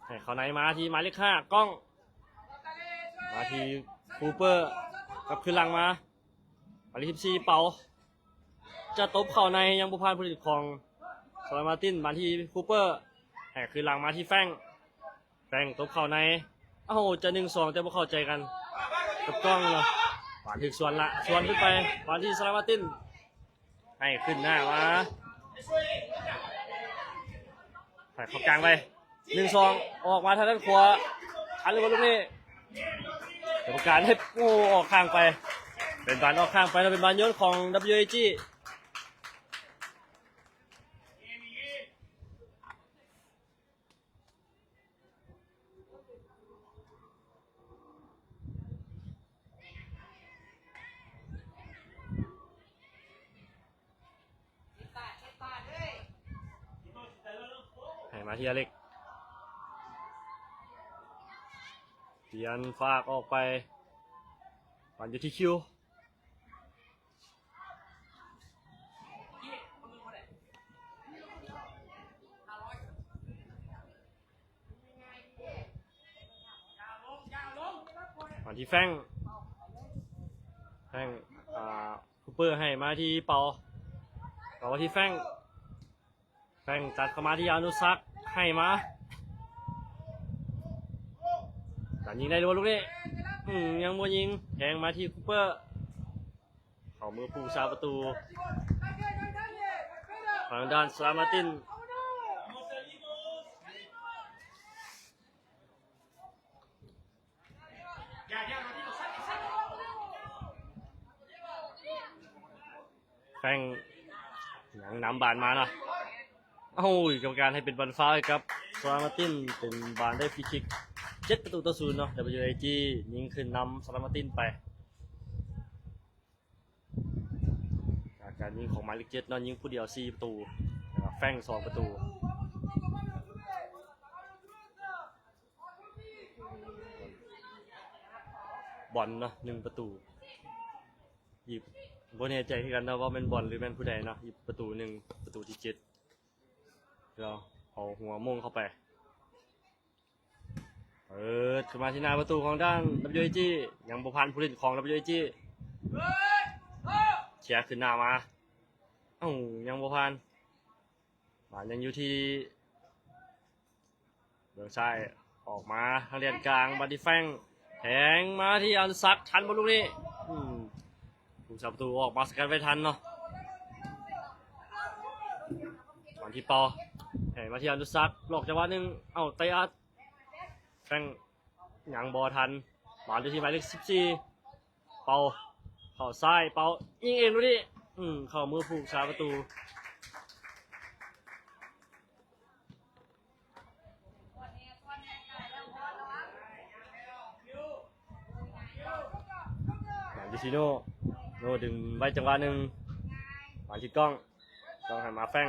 ໃຫ້ເຂົ້າໃນມາທີ່ໝາຍເລກຫ້າ ກ້ອງ ມາທີ່ຄູເປີ ກັບຄືນຫຼັງມາ ໝາຍເລກສິບສີ່ ເປົາ ຈະຕົບເຂົ້າໃນ ຍັງບໍ່ຜ່ານຜູ້ຫຼິ້ນຂອງສະລາມາຕິນ ມາທີ່ຄູເປີ ໃຫ້ຄືນຫຼັງມາທີ່ແຟງ ແຟງຕົບເຂົ້າໃນ ເອົ້າ ຈະໜຶ່ງສອງ ແຕ່ບໍ່ເຂົ້າໃຈກັນກັບກ້ອງເນາະ ບານຖືກສວນລະ ສວນຂຶ້ນໄປ ມາທີ່ສະລາມາຕິນ ໃຫ້ຂຶ້ນໜ້າມາ ໃຫ້ເຂົ້າກາງໄປ ໜຶ່ງສອງ ອອກມາທາງດ້ານຂວາ ທັນຫຼືບໍ່ລູກນີ້ ກຳມະການໃຫ້ ໂອ້ ອອກຂ້າງໄປ ເປັນບານອອກຂ້າງໄປ ແລ້ວເປັນບານໂຍນຂອງ WAG ໃຫ້ມາທີ່ອາເລັກ ປ່ຽນຟາກອອກໄປ ບານຢູ່ທີ່ຄິວ ມາທີ່ແຟງ ແຟງ ອ່າ ຄູເປີໃຫ້ມາທີ່ເປົາ ເປົາມາທີ່ແຟງ ແຟງຕັດເຂົ້າມາທີ່ອະນຸສັກ ໃຫ້ມາ ຈະຍິງໄດ້ຫຼືບໍ່ລູກນີ້ ອືມ ຍັງບໍ່ຍິງ ແທງມາທີ່ຄູເປີ ເຂົ້າມືຜູ້ສາປະຕູ ທາງດ້ານສະລາມາຕິນ ແຟງ ຍັງນຳບານມາເນາະ ໂອ້ຍ ກຳມະການໃຫ້ເປັນບານຟາວໃຫ້ກັບສະລາມາຕິນ ເປັນບານໄດ້ຟຣີຄິກ ເຈັດປະຕູຕໍ່ສູນເນາະ WAG ຍິງຂຶ້ນນຳສະລາມາຕິນໄປ ຈາກການຍິງຂອງໝາຍເລກເຈັດເນາະ ຍິງຜູ້ດຽວສີ່ປະຕູ ແລ້ວກໍແຟງສອງປະຕູ ບອນເນາະ ໜຶ່ງປະຕູ ອີກ ບໍ່ແນ່ໃຈຄືກັນເນາະວ່າແມ່ນບອນຫຼືແມ່ນຜູ້ໃດເນາະ ອີກປະຕູໜຶ່ງ ປະຕູທີເຈັດ ລາວເອົາຫົວໂມງເຂົ້າໄປ ເປີດຂຶ້ນມາທີ່ໜ້າປະຕູຂອງທາງ WAG ຍັງບໍ່ຜ່ານຜູ້ຫຼິ້ນຂອງ WAG ເຄຍຂຶ້ນໜ້າມາ ເອົ້າ ຍັງບໍ່ຜ່ານ ບານຍັງຢູ່ທີ່ເບື້ອງຊ້າຍ ອອກມາທາງແດນກາງ ບານທີ່ແຟງ ແທງມາທີ່ອະນຸສັກ ທັນບໍ່ລູກນີ້ ອືມ ຜູ້ສາປະຕູອອກມາສະກັດໄວ້ທັນເນາະ ບານທີ່ເປົາ ໃຫ້ມາທີ່ອະນຸສັກ ຫຼອກຈັງຫວະໜຶ່ງ ເອົ້າ ໄຕອັດ ແຟງ ຍັງບໍ່ທັນ ບານຢູ່ທີ່ໝາຍເລກສິບສີ່ ເປົາ ເຂົ້າຊ້າຍ ເປົາ ຍິງເອງລູກນີ້ ອືມ ເຂົ້າມືຜູ້ສາປະຕູ ມາທີ່ຊີໂນ ໂນດຶງໄວ້ຈັງຫວະໜຶ່ງ ມາທີ່ກ້ອງ ກ້ອງໃຫ້ມາແຟງ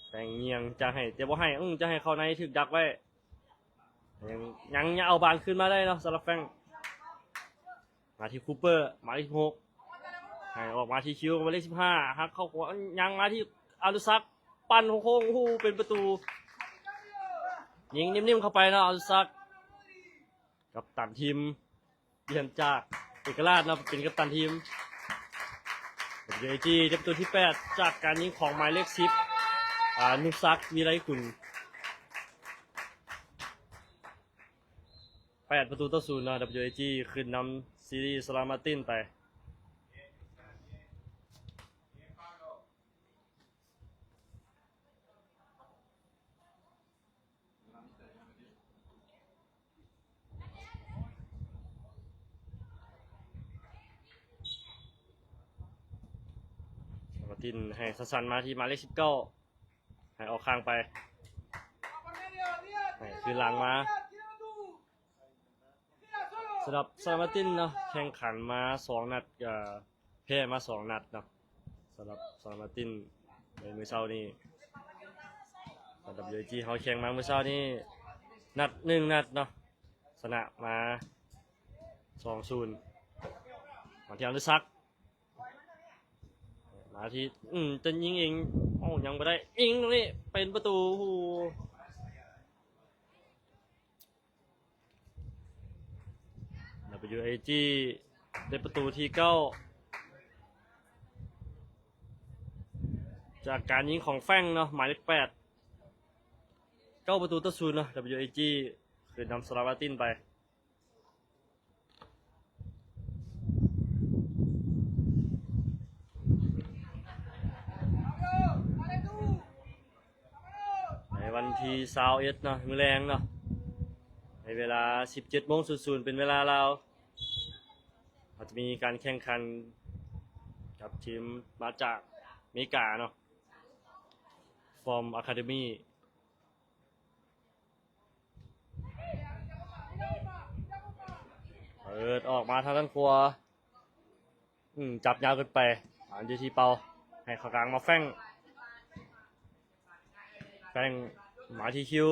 ແຟງຍ່ຽງຈະໃຫ້ ແຕ່ບໍ່ໃຫ້ ອືມ ຈະໃຫ້ເຂົ້າໃນ ຖືກດັກໄວ້ ຍັງ ຍັງເອົາບານຄືນມາໄດ້ເນາະ ສຳລັບແຟງ ມາທີ່ຄູເປີ ໝາຍເລກສິບຫົກ ໃຫ້ອອກມາທີ່ຄິວ ໝາຍເລກສິບຫ້າ ຫັກເຂົ້າຂວາ ຍັງມາທີ່ອະນຸສັກ ປັ່ນໂຄ້ງໆ ໂອ້ໂຫ ເປັນປະຕູ ຍິງນິ່ມໆ ເຂົ້າໄປເນາະ ອະນຸສັກ ກັບຕັນທີມ ປ່ຽນຈາກເອກະລາດເນາະ ເປັນກັບຕັນທີມ ເປັນ WAG ໄດ້ປະຕູທີແປດ ຈາກການຍິງຂອງໝາຍເລກສິບ ອະນຸສັກ ວິໄລກຸນ ແປດປະຕູຕໍ່ສູນເນາະ WAG ຂຶ້ນນຳຊີຣີສະລາມາຕິນໄປ ສະລາມາຕິນໃຫ້ສັ້ນໆ ມາທີ່ໝາຍເລກສິບເກົ້າ ໃຫ້ອອກຂ້າງໄປ ຄືນຫຼັງມາ ສຳລັບສະລາມາຕິນເນາະ ແຂ່ງຂັນມາສອງນັດ ກໍແພ້ມາສອງນັດເນາະ. ສຳລັບສະລາມາຕິນໃນມື້ເຊົ້ານີ້ ສຳລັບ WIG ເຮົາແຂ່ງມາມື້ເຊົ້ານີ້ ນັດ ໜຶ່ງນັດເນາະ ຊະນະມາ ສອງສູນ. ມາທີ່ອະນຸສັກ ມາທີ່ ອືມ ຈະຍິງເອງ ເອົ້າ ຍັງບໍ່ໄດ້ ຍິງຕົງນີ້ເປັນປະຕູ. ໂອ້ໂຫ WIG ໄດ້ປະຕູທີເກົ້າ ຈາກການຍິງຂອງແຟງເນາະ ໝາຍເລກແປດ. ເກົ້າປະຕູຕໍ່ສູນເນາະ WIG ຂຶ້ນນຳສະລາມາຕິນໄປ. ໃນວັນທີຊາວເອັດເນາະ ມື້ແລງເນາະ ໃນເວລາສິບເຈັດໂມງສູນສູນ ເປັນເວລາລາວ ເຮົາຈະມີການແຂ່ງຂັນກັບທີມມາຈາກເມກາເນາະ From Academy. ເປີດອອກມາທາງດ້ານຂວາ ອືມ ຈັບຍາວເກີນໄປ ມາຢູ່ທີ່ເປົາ ໃຫ້ເຂົ້າກາງມາແຟງ ແຟງມາທີ່ຄິວ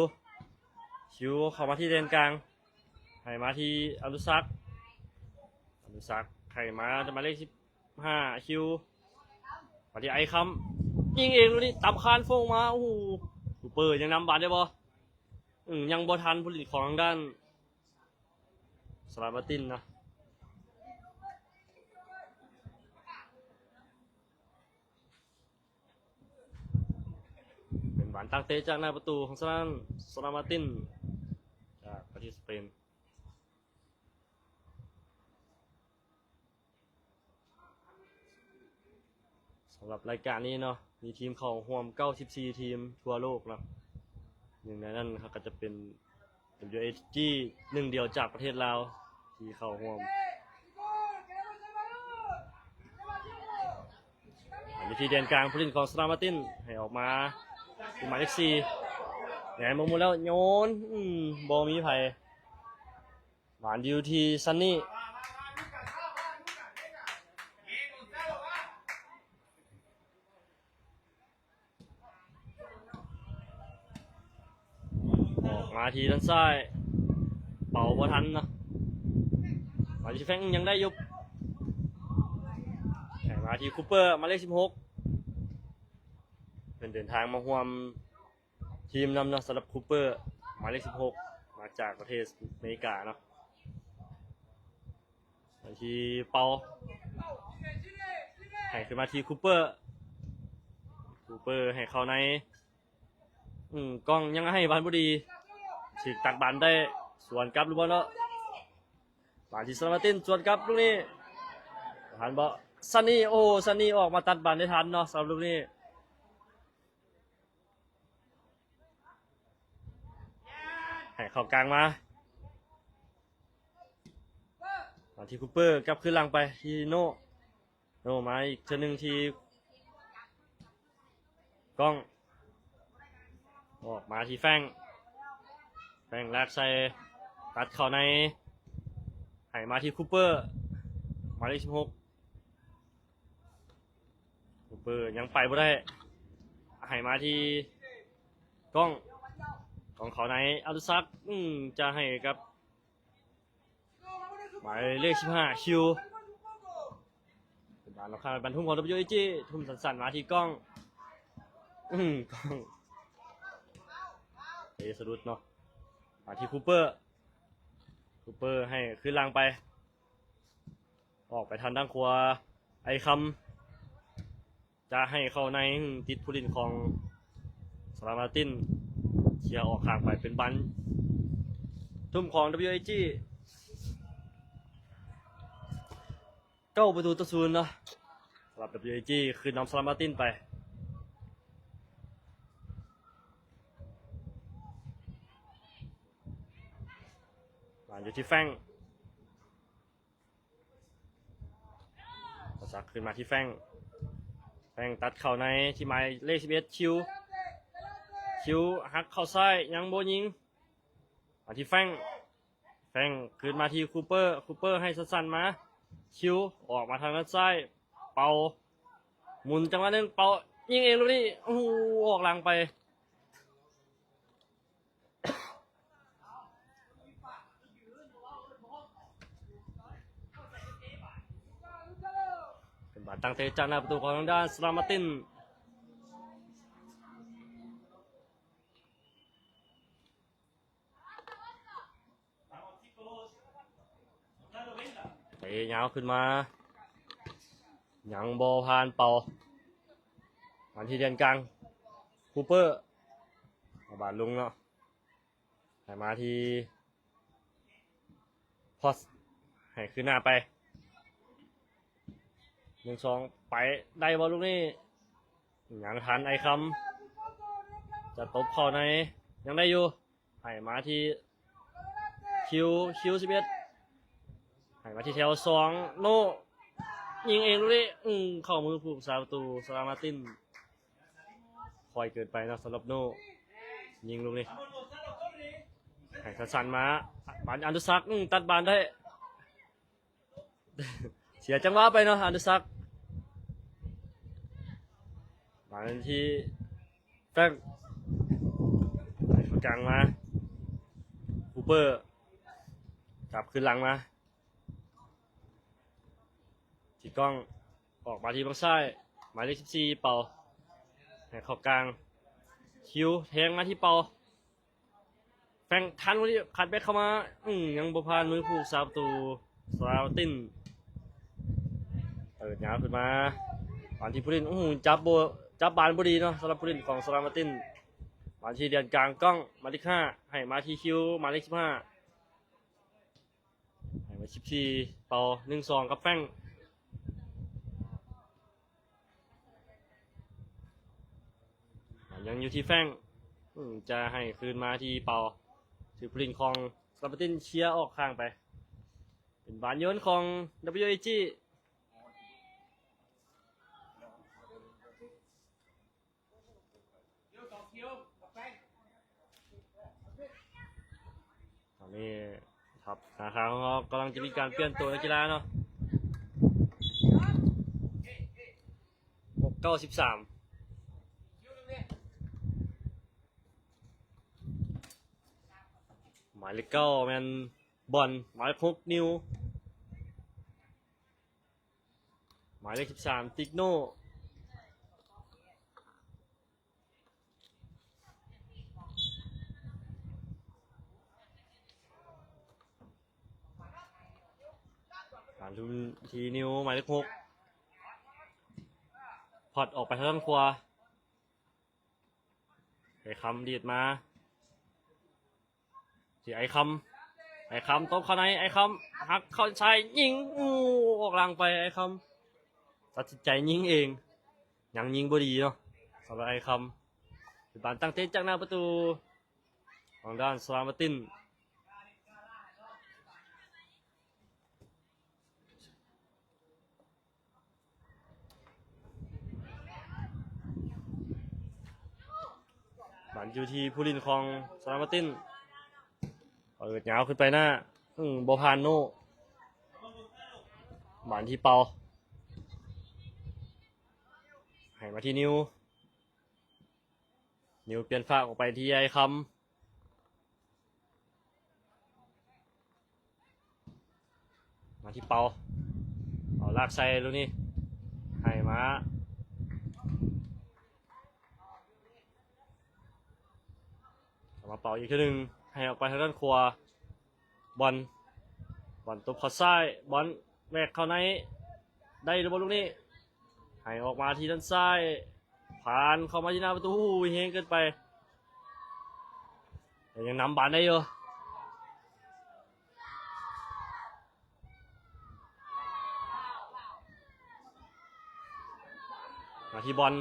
ຄິວເຂົ້າມາທີ່ແດນກາງ ໃຫ້ມາທີ່ອະນຸສັກ ອະນຸສັກໃຫ້ມາ ໝາຍເລກສິບຫ້າ ຄິວ ມາທີ່ໄອຄຳ ຍິງເອງລູກນີ້ ຕຳຄານໂຟງມາ ໂອ້ໂຫ ຄູເປີຍັງນຳບານໄດ້ບໍ່? ອືມ ຍັງບໍ່ທັນຜູ້ຫຼິ້ນຂອງທາງດ້ານສະລາມາຕິນເນາະ. ເປັນບານຕັ້ງເຕະຈາກໜ້າປະຕູຂອງສະນາມ ສະລາມາຕິນ ຈາກປະເທດສະເປນ. ສຳລັບລາຍການນີ້ເນາະ ມີທີມເຂົ້າຮ່ວມເກົ້າສິບສີ່ທີມທົ່ວໂລກເນາະ ໜຶ່ງໃນນັ້ນເຮົາກໍຈະເປັນ WIG ໜຶ່ງດຽວຈາກປະເທດລາວທີ່ເຂົ້າຮ່ວມ. ອັນນີ້ທີ່ແດນກາງ ຜູ້ຫຼິ້ນຂອງສະລາມາຕິນ ໃຫ້ອອກມາທີ່ໝາຍເລກສີ່ ແນມມາໝົດແລ້ວໂຍນ ອືມ ບໍ່ມີໃຜ ບານຢູ່ທີ່ຊັນນີ້ ອອກມາທີ່ດ້ານຊ້າຍ ເປົ່າບໍ່ທັນເນາະ ມາທີ່ແຟງ ຍັງໄດ້ຢູ່ ໃຫ້ມາທີ່ຄູເປີ ໝາຍເລກສິບຫົກ ເພິ່ນເດີນທາງມາຮ່ວມ ທີມນຳເນາະ ສຳລັບຄູເປີ ໝາຍເລກສິບຫົກ ມາຈາກປະເທດອາເມລິກາເນາະ ໄປທີ່ເປົາ ໃຫ້ຂຶ້ນມາທີ່ຄູເປີ ຄູເປີໃຫ້ເຂົ້າໃນ ອືມ ກ້ອງຍັງໃຫ້ບານບໍ່ດີ ຖືກຕັດບານໄດ້ ສວນກັບຫຼືບໍ່ເນາະ ມາທີ່ສະລາມາຕິນ ສວນກັບລູກນີ້ ທັນບໍ່ ຊັນນີ້ ໂອ້ ຊັນນີ້ອອກມາຕັດບານໄດ້ທັນເນາະ ສຳລັບລູກນີ້ ໃຫ້ເຂົ້າກາງມາ ມາທີ່ຄູເປີ ກັບຄືນຫຼັງໄປທີ່ໂນ ໂນມາອີກເທື່ອໜຶ່ງທີ່ກ້ອງ ອອກມາທີ່ແຟງ ແຟງລາກໃສ່ ຕັດເຂົ້າໃນ ໃຫ້ມາທີ່ຄູເປີ ໝາຍເລກສິບຫົກ ຄູເປີຍັງໄປບໍ່ໄດ້ ໃຫ້ມາທີ່ກ້ອງ ກ້ອງເຂົ້າໃນ ອະນຸສັກ ອືມ ຈະໃຫ້ກັບ ໝາຍເລກສິບຫ້າ ຄິວ ເປັນບານອອກຂ້າງ ເປັນບານທຸ່ມຂອງ WIG ທຸ່ມສັ້ນໆ ມາທີ່ກ້ອງ ອືມ ກ້ອງ ເຕະສະດຸດເນາະ ມາທີ່ຄູເປີ ຄູເປີໃຫ້ຄືນຫຼັງໄປ ອອກໄປທາງດ້ານຂວາ ໄອຄຳ ຈະໃຫ້ເຂົ້າໃນ ຕິດຜູ້ຫຼິ້ນຂອງສະລາມາຕິນ ເຄຍອອກຂ້າງໄປ ເປັນບານທຸ່ມຂອງ WIG ເກົ້າປະຕູຕໍ່ສູນເນາະ ສຳລັບ WIG ຄືນນຳສະລາມາຕິນໄປ ມາຢູ່ທີ່ແຟງ ປະສັກຂຶ້ນມາທີ່ແຟງ ແຟງຕັດເຂົ້າໃນທີ່ໝາຍເລກສິບເອັດ ຄິວ ຄິວຫັກເຂົ້າຊ້າຍ ຍັງບໍ່ຍິງ ທີ່ແຟງ ແຟງຄືນມາທີ່ຄູເປີ ຄູເປີໃຫ້ສັ້ນໆມາ ຄິວ ອອກມາທາງດ້ານຊ້າຍ ເປົ່າ ໝູນຈັງຫວະໜຶ່ງ ເປົ່າ ຍິງເອງລູກນີ້ ໂອ້ໂຫ ອອກຫຼັງໄປ. ເປັນບານຕັ້ງເຕະຈາກໜ້າປະຕູຂອງທາງດ້ານສະລາມາຕິນ. ເຕະຍາວຂຶ້ນມາ ຍັງບໍ່ຜ່ານເປົ້າ ມາທີ່ແດນກາງ ຄູເປີ ເອົາບານລົງເນາະ ໃຫ້ມາທີ່ ພອດ ໃຫ້ຄືນໜ້າໄປ ໜຶ່ງສອງ ໄປ ໄດ້ບໍ່ລູກນີ້ ຍັງທັນ ໄອຄຳ ຈະຕົບເຂົ້າໃນ ຍັງໄດ້ຢູ່ ໃຫ້ມາທີ່ຄິວ ຄິວສິບເອັດ ໃຫ້ມາທີ່ແຖວສອງ ໂນ ຍິງເອງລູກນີ້ ອືມ ເຂົ້າມືຜູ້ຮັກສາປະຕູສະລາມາຕິນ ຄ່ອຍເກີນໄປເນາະ ສຳລັບໂນ ຍິງລູກນີ້ ໃຫ້ສັ້ນໆມາ ບານອະນຸສັກ ອືມ ຕັດບານໄດ້ ເສຍຈັງຫວະໄປເນາະ ອະນຸສັກ ມາທີ່ແຟງ ໃຫ້ເຂົ້າກາງມາ ຄູເປີ ກັບຄືນຫຼັງມາ ທີ່ກ້ອງ ອອກມາທີ່ເບື້ອງຊ້າຍ ໝາຍເລກສິບສີ່ ເປົ່າ ໃຫ້ເຂົ້າກາງ ຄິວ ແທງມາທີ່ເປົ່າ ແຟງທັນ ຄົນທີ່ຄັດແບັກເຂົ້າມາ ອືມ ຍັງບໍ່ຜ່ານມືຜູ້ຮັກສາປະຕູສະລາມາຕິນ ເປີດຍາວຂຶ້ນມາ ບານທີ່ຜູ້ຫຼິ້ນ ໂອ້ໂຫ ຈັບບໍ່ ຈັບບານບໍ່ດີເນາະ ສຳລັບຜູ້ຫຼິ້ນຂອງສະລາມາຕິນ ບານທີ່ແດນກາງກ້ອງ ໝາຍເລກຫ້າ ໃຫ້ມາທີ່ຄິວ ໝາຍເລກສິບຫ້າ ໃຫ້ມາສິບສີ່ ເປົ່າ ໜຶ່ງສອງ ກັບແຟງ ຍັງຢູ່ທີ່ແຟງ ອືມ ຈະໃຫ້ຄືນມາທີ່ເປົ່າ ຖືກຜູ້ຫຼິ້ນຂອງສະລາມາຕິນເຄຍອອກຂ້າງໄປ ເປັນບານໂຍນຂອງ WAG ຕອນນີ້ທັບທະນາຄານຂອງເຮົາກຳລັງຈະມີການປ່ຽນໂຕນັກກິລາເນາະ ຫົກ ເກົ້າ ສິບສາມ ໝາຍເລກເກົ້າແມ່ນບອນ ໝາຍເລກຫົກ ນິວ ໝາຍເລກສິບສາມ ຕິກໂນ ມາລຸ້ນທີ່ນິວ ໝາຍເລກຫົກ ພອດອອກໄປທາງດ້ານຂວາ ໄອຄຳດີດມາ ທີ່ໄອຄຳ ໄອຄຳຕົບເຂົ້າໃນ ໄອຄຳຫັກເຂົ້າຊ້າຍຍິງ ໂອ້ ອອກຫຼັງໄປ ໄອຄຳຕັດສິນໃຈຍິງເອງ ຍັງຍິງບໍ່ດີເນາະ ສຳລັບໄອຄຳ ເປັນບານຕັ້ງເຕະຈາກໜ້າປະຕູຂອງດ້ານສະລາມາຕິນ. ບານຢູ່ທີ່ຜູ້ຫຼິ້ນຂອງສະລາມາຕິນ ເປີດຍາວຂຶ້ນໄປໜ້າ ອືມ ບໍ່ຜ່ານໂນ ບານທີ່ເປົ່າ ໃຫ້ມາທີ່ນິວ ນິວປ່ຽນຟາກອອກໄປທີ່ໄອຄຳ ມາທີ່ເປົາ ເປົາລາກໃສ່ລູກນີ້ ໃຫ້ມາ ເອົາມາເປົາອີກເທື່ອໜຶ່ງ ໃຫ້ອອກໄປທາງດ້ານຂວາ ບອນ ບອນຕົບເຂົ້າຊ້າຍ ບອນແວກເຂົ້າໃນ ໄດ້ຫຼືບໍ່ລູກນີ້ ໃຫ້ອອກມາທີ່ດ້ານຊ້າຍ ຜ່ານເຂົ້າມາທີ່ໜ້າປະຕູ ໂອ້ຍ ແຮງເກີນໄປ ແຕ່ຍັງນຳບານໄດ້ຢູ່ ມາທີ່ບອນ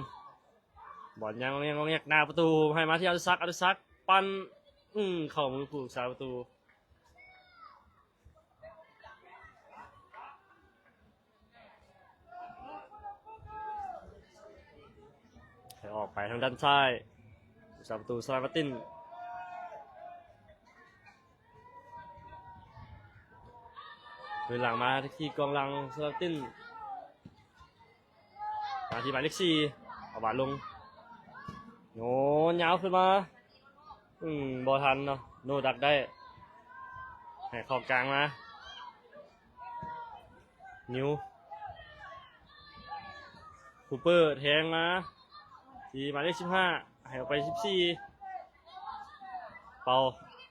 ບອນຍັງງອແງກ ງອແງກ ໜ້າປະຕູ ໃຫ້ມາທີ່ອະນຸສັກ ອະນຸສັກ ປັ່ນ ອືມ ເຂົ້າມືຜູ້ຮັກສາປະຕູ ໃຫ້ອອກໄປທາງດ້ານຊ້າຍ ຜູ້ຮັກສາປະຕູສະລາມາຕິນ ເ ຄືນຫຼັງມາທີ່ກອງຫຼັງສະລາວຕິນ ມາທີ່ໝາຍເລກສີ່ ເອົາບານລົງ ໂຍນຍາວຂຶ້ນມາ ອືມ ບໍ່ທັນເນາະ ໂນດັກໄດ້ ໃຫ້ເຂົ້າກາງມາ ນິວ ຄູເປີແທງມາ ທີ່ໝາຍເລກສິບຫ້າ ໃຫ້ອອກໄປສິບສີ່ ເປົ່າ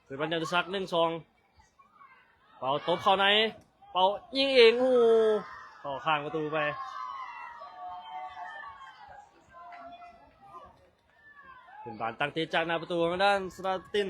ເປີດບານໃຫ້ອະນຸສັກ ໜຶ່ງສອງ ເປົ່າຕົບເຂົ້າໃນ ເປົ່າຍິງເອງ ໂອ້ ເຂົ້າຂ້າງປະຕູໄປ ເປັນບານຕັ້ງເຕະຈາກໜ້າປະຕູຂອງທາງດ້ານສະລາວຕິນ.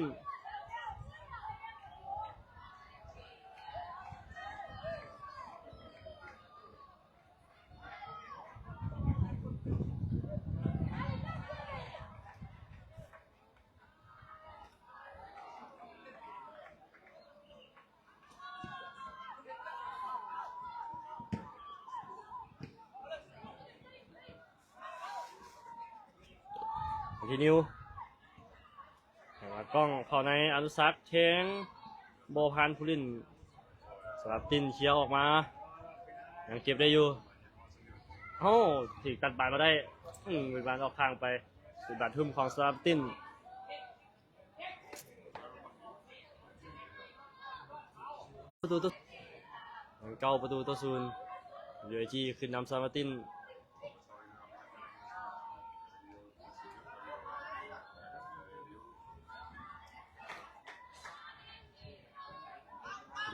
ທີ່ນິວ ໃຫ້ມາກ້ອງເຂົ້າໃນ ອະນຸສັກແທງ ບໍ່ຜ່ານຜູ້ຫຼິ້ນ ສະລາວຕິນເຄຍອອກມາ ຍັງເກັບໄດ້ຢູ່ ເອົ້າ ຖືກຕັດບານມາໄດ້ ອືມ ເປັນບານອອກຂ້າງໄປ ເປັນບານຫຸ້ມຂອງສະລາວຕິນ. ປະຕູຕໍ່ ເກົ້າປະຕູຕໍ່ສູນ ຢູເອຈີ ຂຶ້ນນຳສະລາວມາຕິນ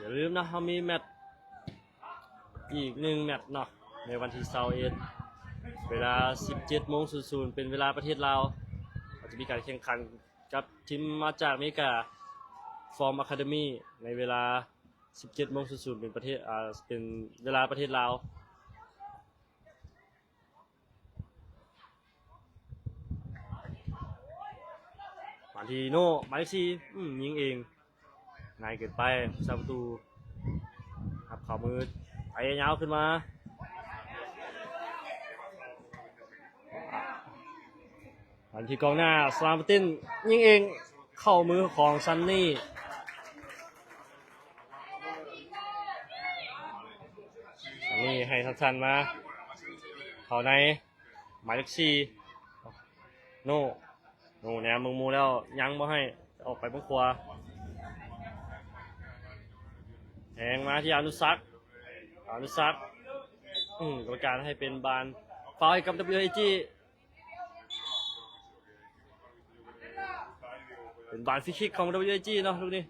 ຢ່າລືມນະ ເຮົາມີແມັດ ອີກໜຶ່ງແມັດເນາະ ໃນວັນທີຊາວເອັດ ເວລາສິບເຈັດໂມງສູນສູນ ເປັນເວລາປະເທດລາວ ເຮົາຈະມີການແຂ່ງຂັນ ກັບທີມມາຈາກອາເມລິກາ Form Academy ໃນເວລາສິບເຈັດໂມງສູນສູນ ເປັນປະເທດ ອ່າ ເປັນເວລາປະເທດລາວ. ມາທີ່ໂນ ໝາຍເລກສີ່ ອືມ ຍິງເອງ ງ່າຍເກີນໄປ ຜູ້ສາປະຕູ ຮັບເຂົ້າມື ໄປຍາວຂຶ້ນມາ ມາທີ່ກອງໜ້າ ສະລາມາຕິນ ຍິງເອງ ເຂົ້າມືຂອງຊັນນີ ຊັນນີໃຫ້ທັດສັນມາ ເຂົ້າໃນ ໝາຍເລກສີ່ ໂນ ໂນ ແນມເບິ່ງໝູ່ແລ້ວ ຍັງບໍ່ໃຫ້ ອອກໄປເບິ່ງຂວາ ແທງມາທີ່ອະນຸສັກ ອະນຸສັກ ອືມ ກຳມະການໃຫ້ເປັນບານຟາວໃຫ້ກັບ WAG ເປັນບານຟຣີຄິກຂອງ WAG ເນາະ ລູກນີ້.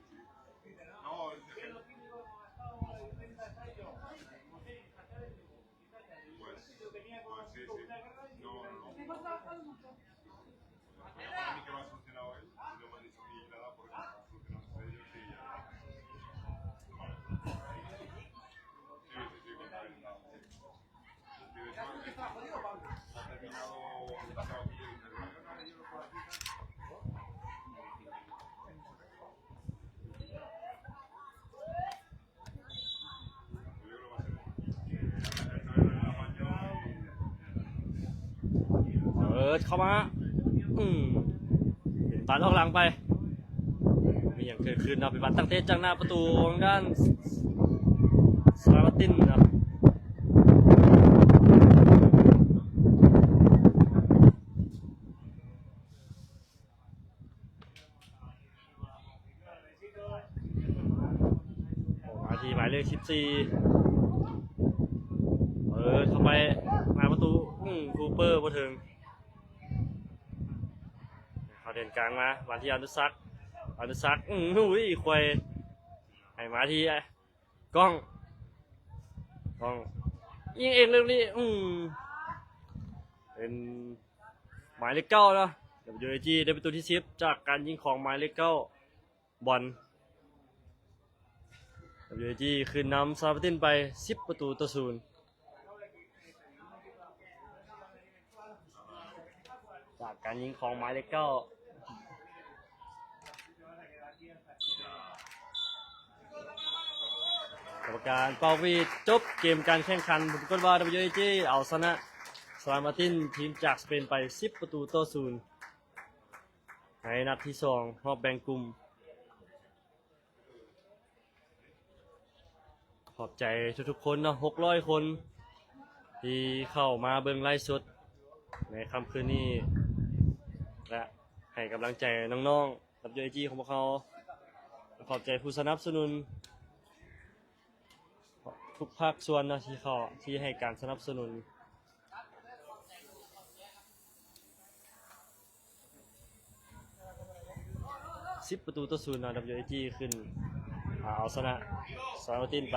Bird ເຂົ້າມາ ອືມ ເປັນບານອອກຫຼັງໄປ ມີຫຍັງເກີດຂຶ້ນເນາະ ເປັນບານຕັ້ງເຕະຈາກໜ້າປະຕູຂອງທາງດ້ານສະລາມາຕິນເນາະ. ອອກມາທີ່ໝາຍເລກສິບສີ່ ເປີດເຂົ້າໄປໜ້າປະຕູ ອືມ ຄູເປີບໍ່ເຖິງ ເຂົ້າແດນກາງມາ ມາທີ່ອະນຸສັກ ອະນຸສັກ ອືມ ອຸ້ຍ ຄວາຍ ໃຫ້ມາທີ່ກ້ອງ ກ້ອງ ຍິງເອງເລື່ອງນີ້ ອືມ ເປັນ ໝາຍເລກເກົ້າເນາະ WAG ໄດ້ປະຕູທີສິບ ຈາກການຍິງຂອງໝາຍເລກເກົ້າ ບອນ WAG ຂຶ້ນນຳສະລາມາຕິນໄປ ສິບປະຕູຕໍ່ສູນ ຈາກການຍິງຂອງໝາຍເລກເກົ້າ ກຳມະການເປົ່າຫວີດ ຈົບເກມການແຂ່ງຂັນ ປາກົດວ່າ WAG ເອົາຊະນະສະລາມາຕິນ ທີມຈາກສະເປນໄປ ສິບປະຕູຕໍ່ສູນ ໃນນັດທີສອງ ຮອບແບ່ງກຸ່ມ. ຂອບໃຈທຸກໆຄົນເນາະ ຫົກຮ້ອຍຄົນ ທີ່ເຂົ້າມາເບິ່ງໄລຟ໌ສົດໃນຄ່ຳຄືນນີ້ ແລະ ໃຫ້ກຳລັງໃຈນ້ອງໆ ດັບເບິນຢູເອຈີ ຂອງພວກເຮົາ. ຂອບໃຈຜູ້ສະໜັບສະໜູນ ທຸກພາກສ່ວນເນາະ ທີ່ເຂົ້າ ທີ່ໃຫ້ການສະໜັບສະໜູນ. ສິບປະຕູຕໍ່ສູນເນາະ ດັບເບິນຢູເອຈີ ຂຶ້ນ ອາ ເອົາຊະນະ ສະຫວັນນະເຄດໄປ.